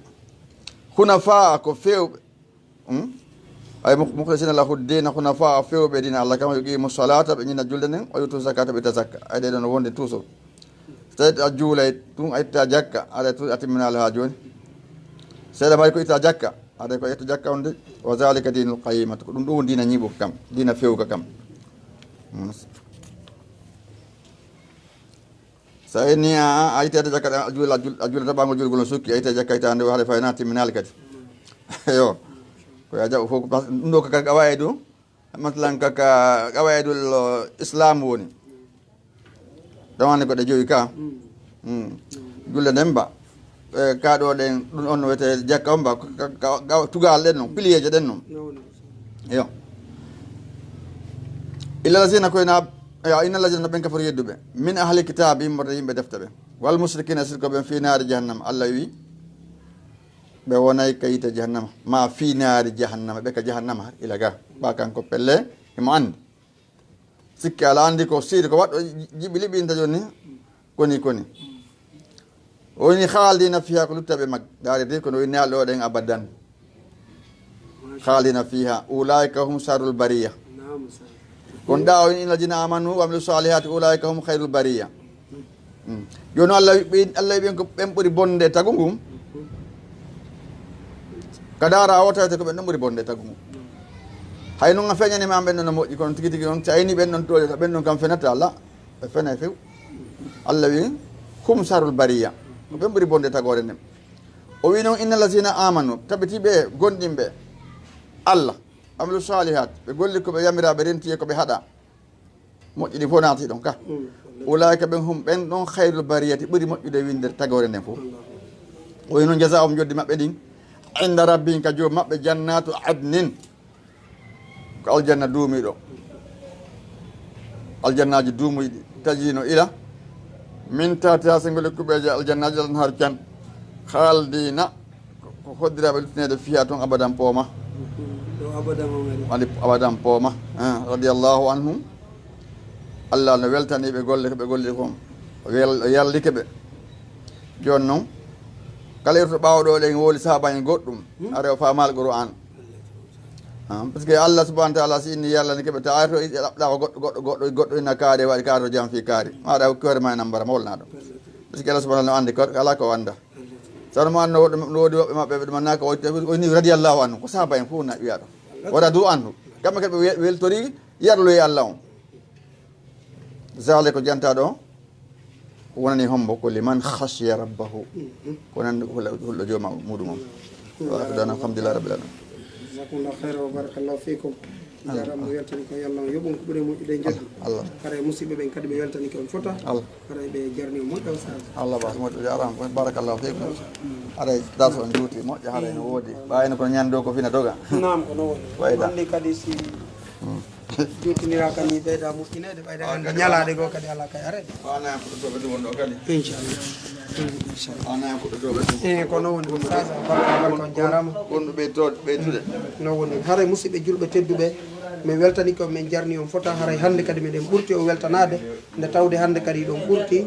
hunafa ko fewɓe Hmm? Ay mukhlisina lahu dina hunafa fewɓe dina Allah kam yuqimu salata ɓe ñina julde nden o yutu zakata ɓe itta zakka ay ɗe ɗon wonde toujours so tawi a juulay tun a itta jakka aɗa tun a timminali ha joni seeɗa mari ko itta jakka aɗa ko itta jakka on de wa zalika dinul qayimatu ko ɗum ɗum woni dina ñiɓuka kam dina fewka kam Hmm. So a inni a a itti ata jakka a juula a juula taɓango juulgol no sukki a itti jakka ita nde haɗa fayna timminali kadi yo ko ya jaɓa fof parce que ɗum ɗo kaka qawaye du masalan kaka qawaye du islam woni ɗon hande ko ɗe jowi ka Hmm. Julle nden ba e kaɗo ɗen ɗum on wiyete jakka on ba tugal ɗen non piliyeje ɗen non yo illa lazina koyna ya inna lazina no ɓen kafaru yedduɓe min ahli kitabi immorde yimɓe defte ɓe wal mushrikina sirko ɓen fi naari jahannama allah wi ɓe wonay ka yite jahannama ma fi naari jahannama ɓe ka jahannama har ila ga ba kanko pelle himo andi sikke ala andi ko siidi ko waɗɗo jiɓi liɓinta joni koni koni o woni khaldina fiha ko lutta ɓe mag dari de kono woni alɗo ɗen abadan khaldina fiha ulaika hum sharrul bariya kon ɗa o woni alladina amanu wa amilu salihati ulaika hum khairul bariya joni allah ɓen allah ɓen ko ɓen ɓuri bonde tagu ngun ka dara o tawete ko ɓen ɗon ɓuri bonde tagu ngun hay noon a feñanima ɓen ɗon no moƴƴi kono tigi tigi noon si a yini ɓen ɗon toƴata ɓen ɗon kam fenata la ɓe fenay few allah wi hum sharrul bariya ko ɓen ɓuri bonde tagore nden o wi noon inna lazina amanu tabiti ɓe gonɗinɓe allah amilu salihat ɓe golli ko ɓe yamira ɓe renti e ko ɓe haɗa moƴƴi ɗi fof naati ɗon ka ulaika ɓen hum ɓen ɗon khayrul bariyati ɓuri moƴƴude windere tagore nden fof o wi noon jaza um joddi maɓɓe ɗin inda rabbihim ka joom maɓɓe jannatu adnin ko aljanna duumiiɗo aljannaaji duumuyɗi tajino ila min tatiha sengole kuɓeeje aljannaaji lanhar can khaldina ko hoddiraaɓe luttineede fiha toon abadan pooma ali abadan pooma radiallahu anhum allah no weltaniiɓe golle ko ɓe golli kon o yallike ɓe jooni noon kala irto ɓaawo ɗo ɗen wooli sahabaji goɗɗum are o faamaali qur'an par ce que allah subahana taala si inni yallani keɓe ta ayto ɗaɓɗa ko goɗɗo goɗɗo goɗɗo goɗɗo ina kaari waɗi kaari to jam fi kaari maɗa hokki hoore ma ena mbara mawlana ɗum par ce que allah subahana taala no andi ko ala ko anda sano mo anno woɗɗo no woodi woɓɓe maɓɓe ɓe ɗumannaka o inni radiallahu anhu ko sahaba en fof na wiya ɗum o radu anhu kamɓe kadi ɓe weltori yarloye allah on zale ko jantaɗo o wonani hombo ko liman khashiya rabbahu ko nan hulɗo jooma muɗum on waɗa alhamdulillah rabbil alamin jazakumllahu khairan wa barakallahu fikum jarama mo weltani ko yallah on yoɓon ko ɓuuri moƴƴude jeddi allah kara e musidɓe ɓen kadi ɓe weltani ko on fota allah kara ɓe jarni o moƴƴa o sara allah ba moƴƴo jarama barakallahu fikum haray das on juuti moƴƴa haray no woodi ɓayno kono ñande o ko fina doga nam ko no woni wayda wonni kadi si Juutiniraaka ni ɓeyda moƴƴineede, ɓayda gannde ñalaaɗe goo kadi alaa kay areede. Inchallah. Inchallah. Eyi, ko noon woni ɗum. Sasa, barka, barka, on jaaraama. Wonɓe ɓeyto-, ɓeytude. Noon woni. Haray musidɓe julɓe tedduɓe, min weltani ko min jarni on fota. Haray hannde kadi meɗen ɓurti o weltanaade, nde tawde hannde kadi ɗon ɓurti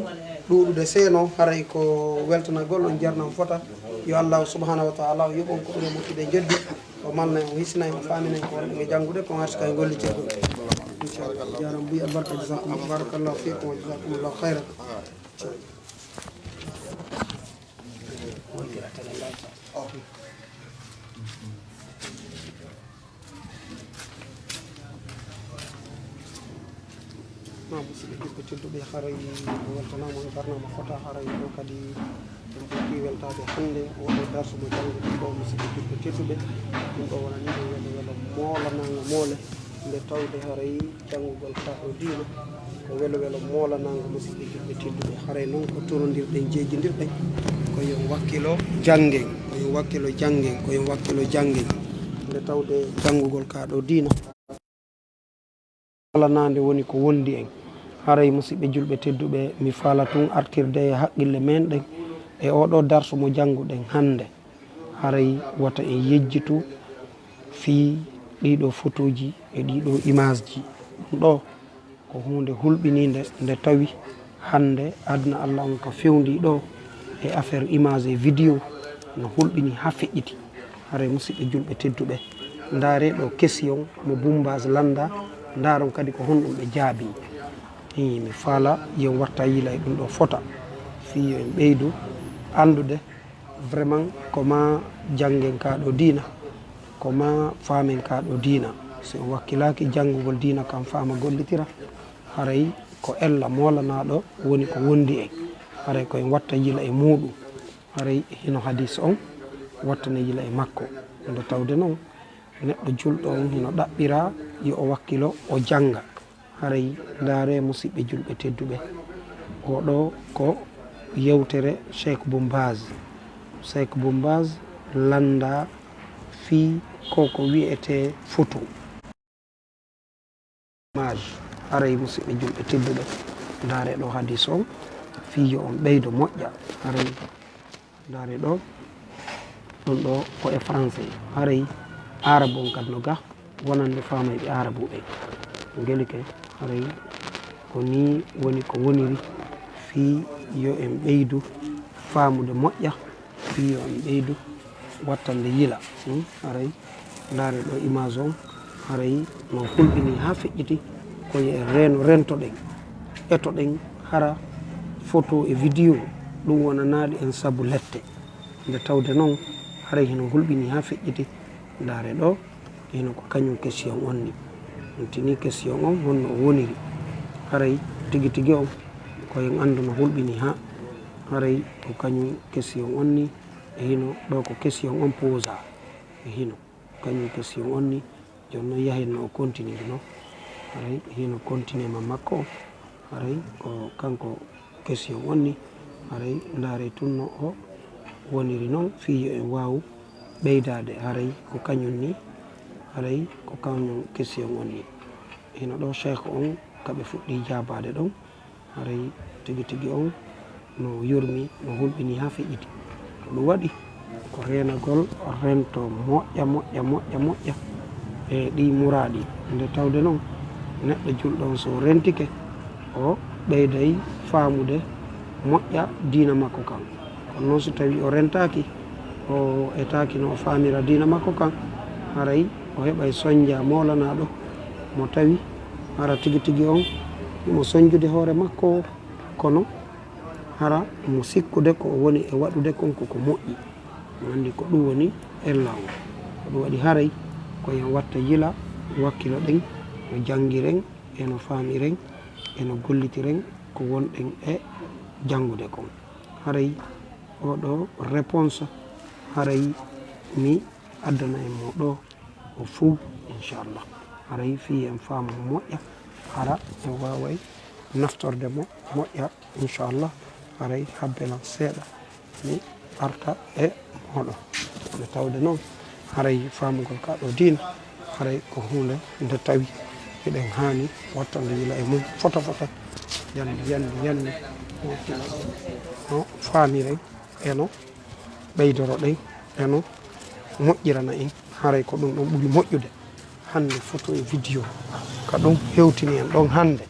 ɗuuɗude seeno. Haray ko weltanagol on jarna on fota. Yo Allahu subhanahu wa taala o yoɓ on ko ɓuri moƴƴude njeddi. O malna en, o hisina en, o faamina en ko wonɗen e janngude, ko arsuka e gollitirde. Inchallah. Jaaraama buy albarka, jazakumullah, barakallahu fikum, wa jazakumullahu khairan. Musidɓe julɓe tedduɓe, haray o weltanaama, on jarnaama fota. Haray ɗo kadi en ɓurti weltaade hannde oo ɗoo darsu mo jannguɗen ɗo, musidɓe julɓe tedduɓe. Ɗum ɗo wonani ko welo welo moolanaango moole, nde tawde haray janngugol kaa ɗoo diina ko welo welo moolanaango, musidɓe julɓe tedduɓe. Haray noon ko torondirɗen, jeejindirɗen, ko yo en wakkilo janngen, ko yo en wakkilo janngen, ko yo en wakkilo janngen, nde tawde janngugol kaa ɗoo diina. Kala naande woni ko wondi en. Haray, musidɓe julɓe tedduɓe, mi faala tun artirde e haqqille men ɗen e oo ɗoo darsu mo jannguɗen hannde. Haray wata en yejjitu fii ɗii ɗoo fotooji e ɗii ɗoo imaaji. Ɗum ɗoo ko huunde hulɓiniinde, nde tawi hannde aduna Allah on ka fewndii ɗoo e affaire image e vidéo, no hulɓinii haa feƴƴiti. Haray, musidɓe julɓe tedduɓe, ndaaree ɗoo question mo Bumbaas lanndaa, ndaaron kadi ko honɗum ɓe jaabii. Ii, mi faala yo en watta yila e ɗum ɗoo fota, fii yo en ɓeydu anndude vraiment ko maa janngen kaa ɗoo diina, ko maa faamen kaa ɗoo diina. Si en wakkilaaki janngugol diina kan faama gollitira, haray ko ella moolanaaɗo woni ko wondi en. Haray ko en watta yila e muuɗum. Haray hino hadiis on wattana yila e makko. Nde tawde non, neɗɗo julɗo on hino ɗaɓɓiraa yo o wakkilo, o jannga. Haray ndaaree, musidɓe julɓe tedduɓe, oo ɗoo ko yewtere Cheikh Bumbaaz. Cheikh Bumbaaz lanndaa fii ko ko wi'etee foto. Image. Haray, musidɓe julɓe tedduɓe, ndaaree ɗoo hadiis on fii yo on ɓeydo moƴƴa. Haray ndaaree ɗoo, ɗum ɗoo ko e français. Haray aarabu on kadi no ga wonande faamayɓe aarabu ɓen. Ngel ke, haray ko nii woni ko woniri fii yo en ɓeydu faamude moƴƴa, fii yo en ɓeydu wattande yila. Hmm? Haray ndaaree ɗoo image on, haray no hulɓinii haa feƴƴiti, ko yo en reeno, rentoɗen, etoɗen hara photo e vidéo ɗum wonanaali en sabu lette. Nde tawde non, haray hino hulɓinii haa feƴƴiti. Ndaaree ɗoo, hino ko kañum question on ni. On tinii question on honno o woniri. Haray tigi tigi on, ko en anndu no hulɓinii haa. Haray ko kañum question on ni, e hino ɗoo ko question on posa. E hino kañum question on ni, jooni non yahen no o continue no. Haray hino continue ma makko o. Haray ko kanko question on ni, haray ndaaree tun no o woniri non, fii yo en waawu ɓeydaade. Haray ko kañum ni, haray ko kañum question on ni. Hino ɗoo cheikh on ka ɓe fuɗɗii jaabaade ɗon, haray tigi tigi on no yurmi, no hulɓinii haa feƴƴiti. Ko ɗum waɗi ko reenagol rento moƴƴa, moƴƴa, moƴƴa, moƴƴa e ɗii muraaɗi. Nde tawde non, neɗɗo julɗo on, so rentike, o ɓeyday faamude moƴƴa diina makko kan. Kono non, so tawi o rentaaki, o etaaki no o faamira diina makko kan, haray o heɓay sonja moolanaaɗo mo tawi hara tigi tigi on himo sonjude hoore makko, kono hara mo sikkude ko o woni e waɗude kon ko ko moƴƴi. Mo anndi ko ɗum woni ella on. Ko ɗum waɗi haray ko yo en watta yila, wakkilo ɗen, no janngiren, e no faamiren, e no gollitiren ko wonɗen e janngude kon. Haray oo ɗoo réponse, haray mi addana en mo ɗoo o fuu, inchallah. Haray fii en faamu moƴƴa, hara en waaway naftorde mo moƴƴa, inchallah. Haray habbe lan seeɗa, mi arta e mooɗon. Nde tawde non, haray faamugol ka ɗoo diina, haray ko huunde nde tawi eɗen haani wattande yila e mum fota fota, yande, yande, yande, no faamiren e no ɓeydoroɗen e no moƴƴirana en. Haray ko ɗum ɗon ɓuri moƴƴude hannde, photo e vidéo, ka ɗum hewtini en ɗon hannde.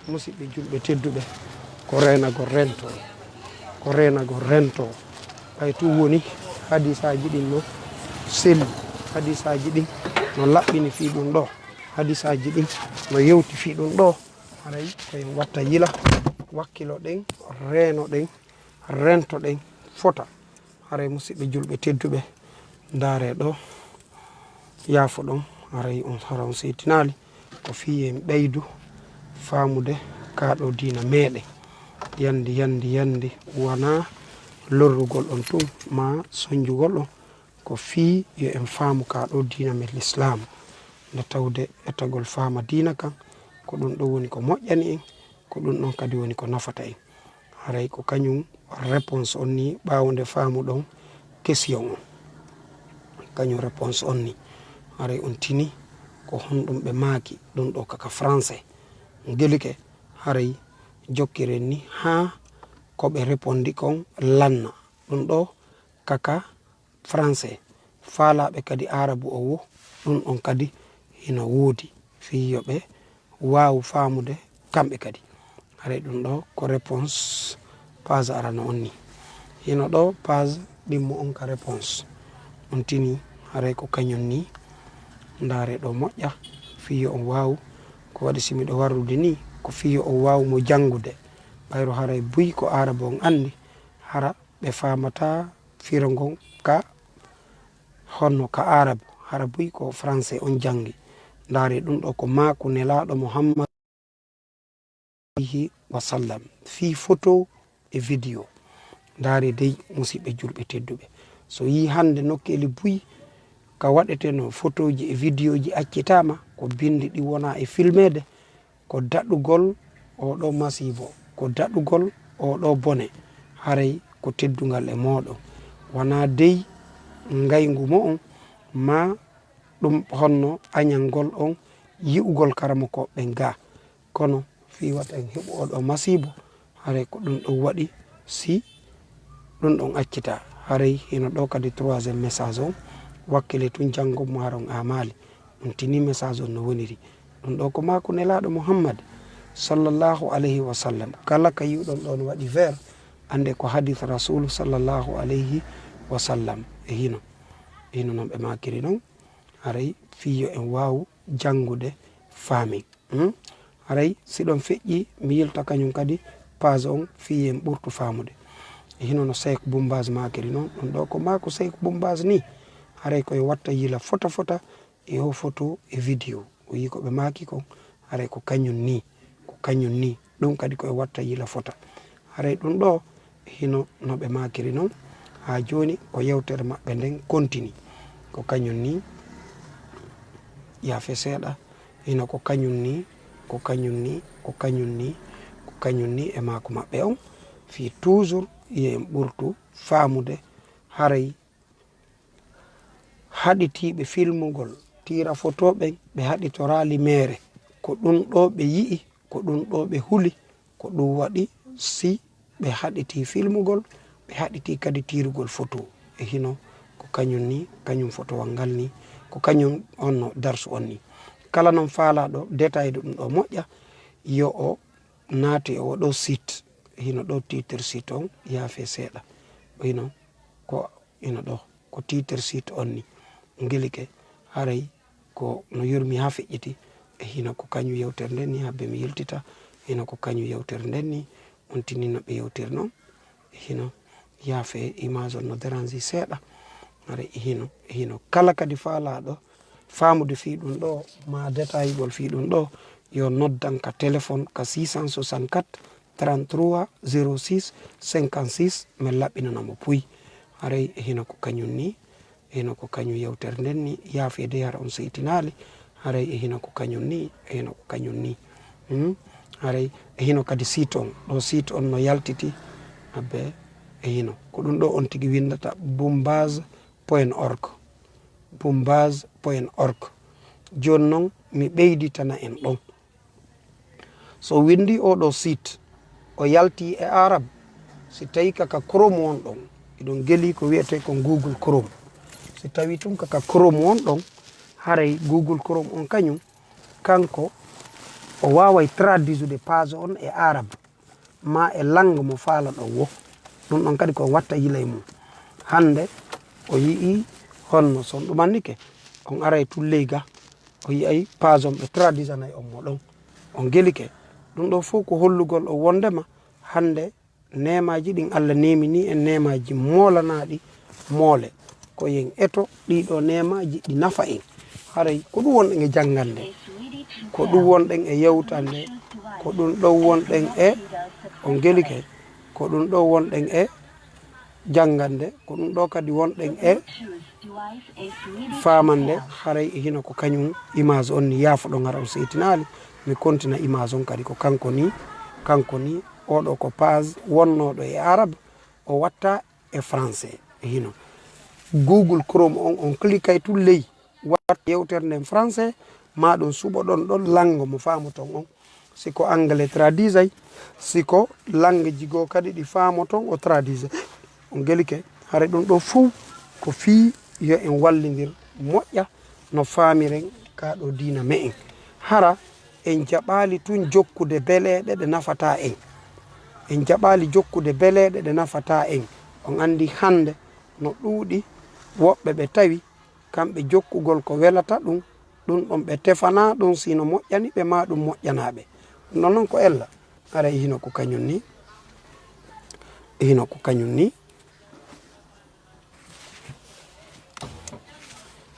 Musidɓe julɓe tedduɓe, ko reenagol rento, ko reenagol rento. Ɓay tun woni hadisaaji ɗin no selli, hadisaaji ɗin no laɓɓini fii ɗum ɗoo, hadisaaji ɗin no yewti fii ɗum ɗoo. Haray ko en watta yila, wakkilo ɗen, reeno ɗen, rento ɗen fota. Haray, musidɓe julɓe tedduɓe, ndaaree ɗoo, yaafo ɗon, haray on, hara on seytinaali, ko fii en ɓeydu faamude Ka ɗo diina meɗen. Yandi, yandi, yandi. Wana lorrugol on tun, ma sonjugol on. Ko fii yo en faamu ka ɗo diina men Lislaam. Nde tawde etagol faama diina kan, ko ɗun ɗo woni ko moƴƴani en, ko ɗun ɗon kadi woni ko nafata en. Haray ko kañun réponse on ni, ɓaawo nde faamuɗon question on. Kañun réponse on ni. Haray on tini ko honɗun ɓe maaki, ɗun ɗo ka, ka français. Ngelike, haray jokkiren ni haa ko ɓe répondi kon lanna. Ɗun ɗo ka, ka français. Faalaaɓe kadi aarabu o wo, ɗun on kadi hino woodi. Fii yo ɓe waawu faamude kamɓe kadi. Haray ɗun ɗo ko réponse page arano on ni. Hino ɗo page ɗimmo on ka réponse. On tini haray ko kañun ni. Ndaare ɗo moƴƴa, fii yo on waawu. Ko waɗi si miɗo warrude ni, ko fii yo on waawu mo janngude. Ɓayru haray buy ko aarabu on anndi, hara ɓe faamataa firo ngon ka honno ka aarabu, hara buy ko français on janngi. Ndaare ɗun ɗo ko maaku Nelaaɗo Muhammad alayhi wa sallam fii photo e video. Ndaare dey, musiɓɓe julɓe tedduɓe, so yii hannde nokkeeli buy ka waɗetenoo photoji e videoji accitaama, ko binndi ɗi wonaa e filmeede, ko daɗugol oo ɗoo masiibo, ko daɗugol oo ɗoo bone, haray ko teddungal e mooɗon. Wanaa dey ngayngu mo'on, maa ɗun honno añangol on yi'ugol karamokooɓe ɓen gaa. Kono fii wata en heɓu oo ɗoo masiibo, haray ko ɗun ɗon waɗi si ɗun ɗon accitaa. Haray hino ɗoo kadi troisième message on, wakkile tun janngo maaron aamaali. On tini message on no woniri. Ɗun ɗo ko maaku Nelaaɗo Muhammad sallallahu alayhi wa sallam. Kala ka yi'uɗon ɗon waɗi vert, annde ko hadith Rasulu sallallahu alayhi wa sallam. E hino, e hino non ɓe maakiri non. Haray fii yo en waawu janngude faamin. Hmm? Haray si ɗon feƴƴi, mi yilta kañun kadi page on fii en ɓurtu faamude. E hino no Seek Bumbaas maakiri non. Ɗun ɗo ko maaku Seek Bumbaas ni. Haray ko yo watta yila fota fota e oo photo e video. O yii ko ɓe maaki kon, haray ko kañun nii, ko kañun nii. Ɗun kadi ko e watta yila fota. Haray ɗun ɗo, hino no ɓe maakiri non. Haa jooni, ko yewtere maɓɓe nden kontini. Ko kañun nii, yaafe seeɗa, hino ko kañun nii, ko kañun nii, ko kañun nii, ko kañun nii e maaku maɓɓe on. Fii toujours, yo en ɓurtu faamude, haray haɗitiiɓe filmugol tiira foto ɓen, ɓe haɗitoraali meere. Ko ɗun ɗo ɓe yi'i, ko ɗun ɗo ɓe huli, ko ɗun waɗi si ɓe haɗitii filmugol, ɓe haɗitii kadi tiirugol foto. E hino ko kañun nii, kañun fotowal ngal nii, ko kañun on no darsu on nii. Kala non faalaaɗo détail ɗun ɗo moƴƴa, yo o naati e oo ɗoo site. Hino ɗoo titre site on, yaafe seeɗa. Hino ko, hino ɗoo ko titre site on ni. Ngelike, haray ko no yurmi haa feƴƴiti. E hino ko kañun yewtere nden ni, habbe mi yiltita. Hino ko kañun yewtere nden ni, on tini no ɓe yewtiri non. E hino, yaafe, image on no dérange seeɗa. Haray e hino, e hino kala kadi faalaaɗo faamude fii ɗun ɗo, maa détailgol fii ɗun ɗo, yo noddan ka téléphone ka six cent soixante-quatre, trente-trois, zéro six, cinquante-six, men laɓɓinana mo puy. Haray e hino ko kañun nii, e hino ko kañun yewtere nden nii, yaafeede hara on seytinaali, haray e hino ko kañun nii, e hino ko kañun nii. Hmm? Haray e hino kadi site on, ɗo site on no yaltiti, habbe e hino. Ko ɗun ɗo on tigi windata bumbaz point org, bumbaz point org. Jooni non, mi ɓeyditana en ɗon. So winndi oo ɗoo site, o yalti e Arab, si tawi ka, ka Chrome wonɗon, hiɗon geli ko wi'etee kon Google Chrome. Si tawi tun ka, ka Chrome wonɗon, haray Google Chrome on kañun, kanko o waaway traduisude page on e Arab, maa e langue mo faalaɗon woo. Ɗun ɗon kadi ko on watta yila e mun. Hannde o yi'ii honno, so on ɗumannike, on aray tun ley gaa, o yi'ay page on, ɓe traduisanay on mo ɗon. On gelike. Ɗun ɗoo fow ko hollugol on wonndema hannde neemaaji ɗin Alla neeminii en, neemaaji moolanaaɗi moole. Ko yo en eto ɗii ɗoo neemaaji ɗi nafa en. Haray ko ɗun wonɗen e janngande, ko ɗun wonɗen e yewtande, Ko ɗum ɗo wonɗen e, on gelike, ko ɗum ɗo wonɗen e janngande, ko ɗum ɗo kadi wonɗen e faamande, haray e hino ko kañum image on ni yaafoɗon hara on seytinaali, mi kontina image on kadi ko kanko ni, kanko ni, oɗo ko page wonnooɗo e Arab, o watta e français, e hino. Google Chrome on, on cliquay tun ley, watta yewtere nden français, ma ɗum suɓoɗon ɗon langue mo faamoton on. Si ko anglais traduisay, si ko langue ji goo kadi ɗi faamoton o traduisay. On gelike, hare ɗum ɗo fow ko fii yo en wallindir moƴƴa no faamiren ka ɗo diina me'en. Hara en jaɓaali tun jokkude beleeɗe ɗe nafata en. En jaɓaali jokkude beleeɗe ɗe nafata en. On andi hande no ɗuuɗi woɓɓe ɓe tawi kamɓe jokkugol ko welata ɗum, ɗum ɗon ɓe tefana ɗum, si no moƴƴani ɓe, ma ɗum moƴƴana ɓe. Ɗum ɗon non ko ella. Hara e hino ko kañum ni, e hino ko kañum ni,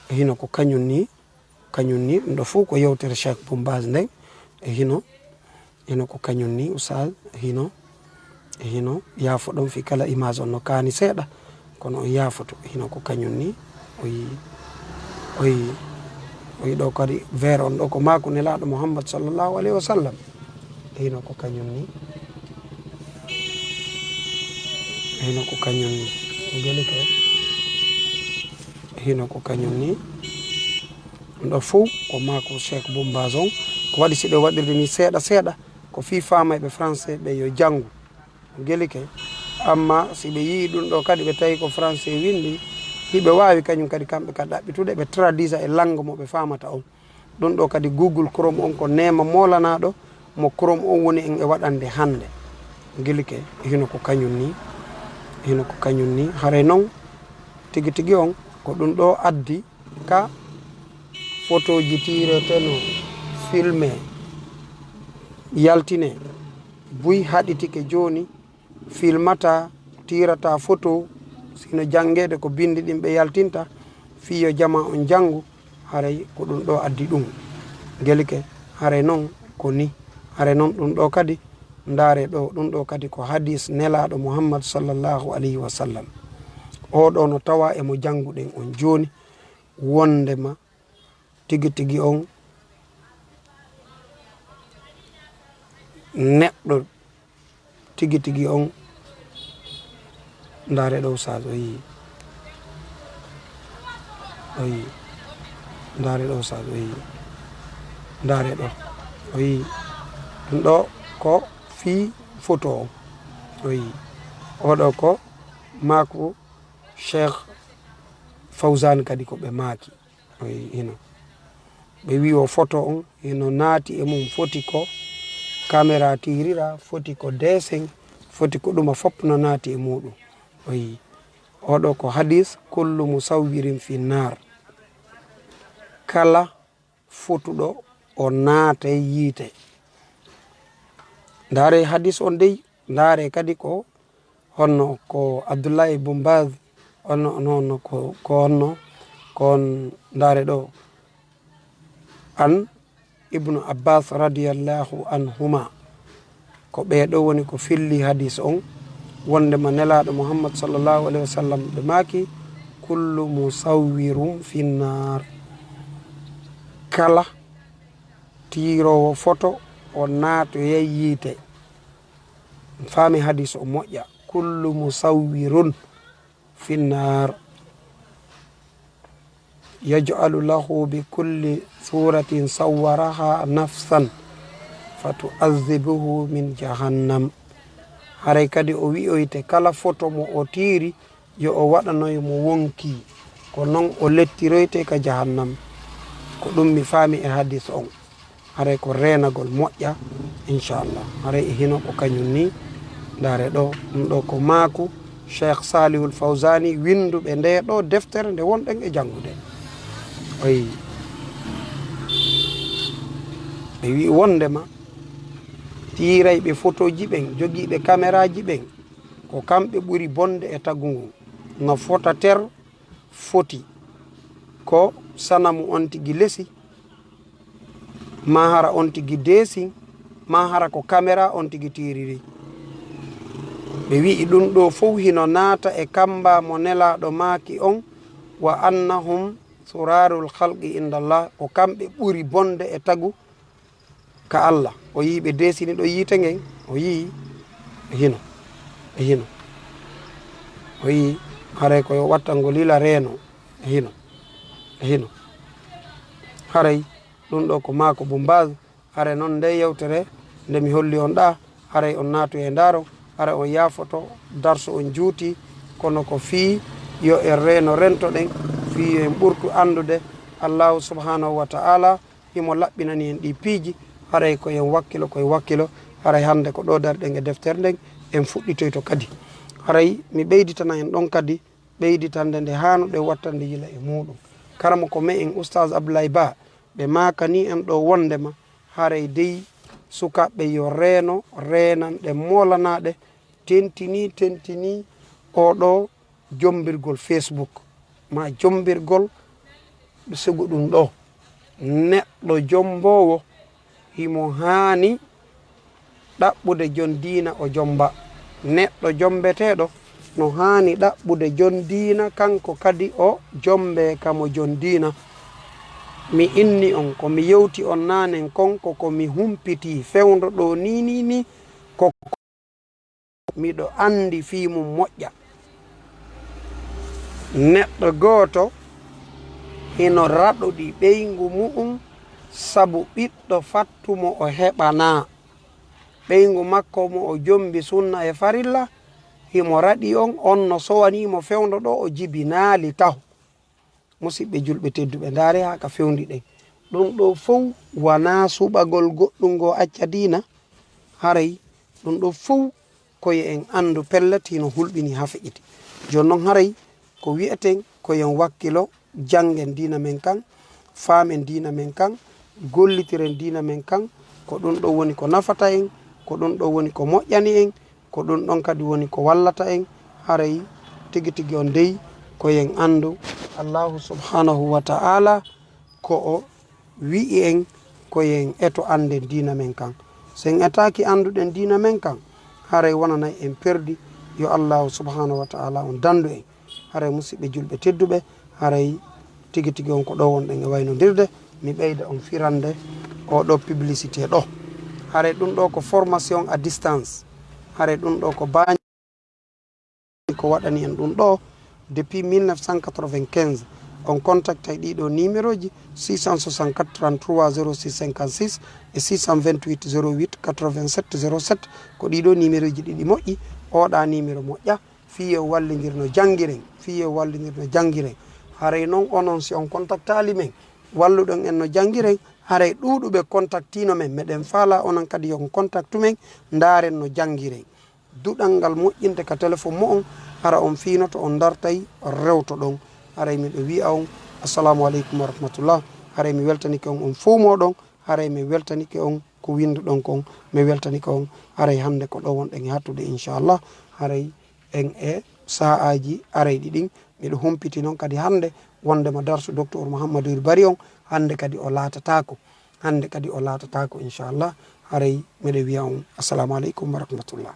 e hino ko kañum ni, kañum ni, ɗum ɗo fow ko yewtere Cheikh Boumbaz nden, e hino, hino ko kañum ni, Oustaz, e hino, e hino, yaafo ɗon fi kala image on no kaani seeɗa, kono on yaafoto, e hino ko kañum ni, o yi, o yi, o yi ɗo kadi, vers on ɗo ko maaku Nelaaɗo Muhammad sallallahu alayhi wa sallam, e hino ko kañum ni, e hino ko kañum ni, o gelike, e hino ko kañum ni, ɗum ɗo fow ko maaku Cheikh Boumbaz on, ko waɗi si ɓe waɗirde ni seeɗa seeɗa, ko fii faamayɓe français ɓe yo janngu. Gelike. Amma si ɓe yi'i ɗum ɗo kadi, ɓe tawi ko français windi, hiɓe waawi kañum kadi kamɓe ka ɗaɓɓitude, ɓe traduisa e langue mo ɓe faamata on. Ɗum ɗo kadi Google Chrome on ko neema moolanaaɗo mo Chrome on woni en e waɗande hannde. Gelike, hino ko kañum ni, hino ko kañum ni. Haray non, tigi tigi on, ko ɗum ɗo addi ka photoji tiireteno, filme, yaltine, buy haɗitike jooni, filmata, tiirata photo, sino janngeede ko binndi ɗin ɓe yaltinta, fii yo jama on janngu, haray ko ɗum ɗo addi ɗum. Gelike, haray non ko ni, haray non ɗum ɗo kadi, ndaare ɗo, ɗum ɗo kadi ko hadis Nelaaɗo Muhammad sallallahu alayhi wa sallam. Oo ɗo no tawa e mo jannguɗen on jooni, wondema tigi tigi on neɗɗo tigi tigi on. Ndaare ɗo, Oustaz, o yi, o yi. Ndaare ɗo, Oustaz, o yi. Ndaare ɗo, o yi. Ɗum ɗo ko fii photo on, o yi. Oɗo ko maaku Cheikh Fawzan kadi ko ɓe maaki. Oyi, hino. Ɓe wi'i o photo on, hino naati e mum, foti ko caméra tiirira, foti ko dessin, foti ko ɗuma fof no naati e muɗum. Oyi, oɗo ko hadis, kullu musawwirin fi naar. Kala fotuɗo o naatay yiite. Ndaare hadis on dey, ndaare kadi ko honno ko Abdullahi ibn Baz, honno, honno, honno ko, ko honno, ko on ndaare ɗo. An Ibnu Abbas radiyallahu anhuma, ko ɓee ɗo woni ko filli hadis on, wondema Nelaaɗo Muhammad sallallahu alayhi wa sallam ɓe maaki, "Kullu musawwirun finnar." Kala tiiroowo foto, o naatoyay yiite. Faami hadis o moƴƴa. "Kullu musawwirun finnar. Yaj'alu lahu bi kulli suratin sawwaraha nafsan, fa tu'adhibuhu min jahannam." Haray kadi o wi'oyte kala foto mo o tiiri, yo o waɗanoy mo wonkii, ko non o lettiroyte ka jahannam. Ko ɗum mi faami e hadis on. Haray ko reenagol moƴƴa, inchallah. Haray e hino ko kañum ni. Ndaare ɗo, ɗum ɗo ko maaku Cheikh Salihul Fawzani, winnduɓe nde ɗo deftere nde wonɗen e janngude. Oyi. Ɓe wi'i wondema tiirayɓe fotoji ɓen, jogiiɓe kameraaji ɓen, ko kamɓe ɓuri bonde e tagu ngun. No fota ter foti ko sanamu on tigi lesi, ma hara on tigi deesin, Ma hara ko kamera on tigi tiiriri? Ɓe wi'i ɗum ɗo fow hino naata e kamba mo Nelaaɗo maaki on, "Wa annahum surarul khalqi indallah," ko kamɓe ɓuri bonde e tagu ka Allah. O yi'i ɓe desini ɗo yiite ngen, o yi'i e hino, e hino. O yi'i haray ko yo wattango lila reeno e hino, e hino. Haray ɗum ɗo ko maako Bumbaz. Haray noon nde yewtere nde mi holli on ɗa, haray on naatu e ndaaro, haray on yaafoto darso on juuti, kono ko fii yo en reeno rentoɗen, fii yo en ɓurtu anndude Allaahu subhaanahu wa ta'ala himo laɓɓinani en ɗi piiji, haray ko en wakkilo, ko en wakkilo, haray hannde ko ɗo darɗen e deftere nden, en fuɗɗitoyto kadi. Haray mi ɓeyditana en ɗon kadi, ɓeyditande nde haanuɗen wattande yila e muuɗum. Karamoko me'en Ustaaz Abdoulaye Ba, ɓe maakani en ɗo wondema haray dey sukaaɓe yo reeno, reenanɗe moolanaaɗe, tentinii, tentinii oo ɗo jombirgol Facebook, maa jombirgol sigu ɗum ɗo. Neɗɗo jomboowo himo haani ɗaɓɓude jon diina o jomba. Neɗɗo jombeteeɗo no haani ɗaɓɓude jon diina, kanko kadi o jombe kamo jon diina. Mi inni on, ko mi yewti on naanen kon, ko ko mi humpitii fewndo ɗo nii, nii, nii, ko miɗo anndi fii mum moƴƴa. Neɗɗo gooto hino raɗoɗi ɓeyngu mu'um sabu ɓiɗɗo fattu mo o heɓanaa. Ɓeyngu makko mo o jombi sunna e farilla, himo raɗi on, on no sowanii mo fewndo ɗo o jibinaali taho. Musiɓɓe julɓe tedduɓe, ndaare haa ka fewndi ɗen. Ɗum ɗo fow wanaa suɓagol goɗɗum ngo acca diina. Haray ɗum ɗo fow ko yo en anndu pellet hino hulɓini haa feƴƴiti. Jooni non haray ko wi'eten ko yo en wakkilo, janngen diina men kan, faamen diina men kan, gollitiren diina men kan, ko ɗum ɗo woni ko nafata en, ko ɗum ɗo woni ko moƴƴani en, ko ɗum ɗon kadi woni ko wallata en. Haray tigi tigi on dey ko yo en anndu Allaahu subhaanahu wa ta'ala ko o wi'i en ko yo en eto annden diina men kan. So en etaaki annduɗen diina men kan, haray wonanay en perdi. Yo Allaahu subhaanahu wa ta'ala on danndu en. Haray musiɓɓe julɓe tedduɓe, haray tigi tigi on ko ɗo wonɗen e waynondirde. Mi ɓeyda on firande oo ɗo publicité ɗo. Haray ɗum ɗo ko formation à distance. Haray ɗum ɗo ko baañ- ko waɗani en ɗum ɗo depuis mille neuf cent quatre-vingt-quinze. On contactay ɗiɗo numéroji, six cent soixante-quatre trente-trois zéro six cinquante-six e six cent vingt-huit zéro huit quatre-vingt-sept zéro sept. Ko ɗiɗo numéroji ɗiɗi moƴƴi. Oɗa numéro moƴƴa, fii yo wallindir no janngiren, fii yo wallindir no janngiren. Haray non onon, si on contactali men, walluɗon en no janngiren. Haray ɗuuɗuɓe contactino men, meɗen faala onon kadi yo on contactu men, ndaaren no janngiren. Duɗal ngal moƴƴinde ka téléphone mo'on, hara on fiinoto, on dartay, rewtoɗon. Haray miɗo wi'a on, "Assalamu aleykum wa rahmatullah." Haray mi weltanike on, on fow mooɗon. Haray mi weltanike on ko winnduɗon kon, mi weltanike on. Haray hannde ko ɗo wonɗen e hattude, inchallah. Haray en e sa'aaji arayɗi ɗin. Miɗo humpiti non kadi hannde wondema darsu Docteur Mouhamadou Bari on, hannde kadi o laatataako. Hannde kadi o laatataako, inchallah. Haray miɗo wi'a on, "Assalamu aleykum wa rahmatullah."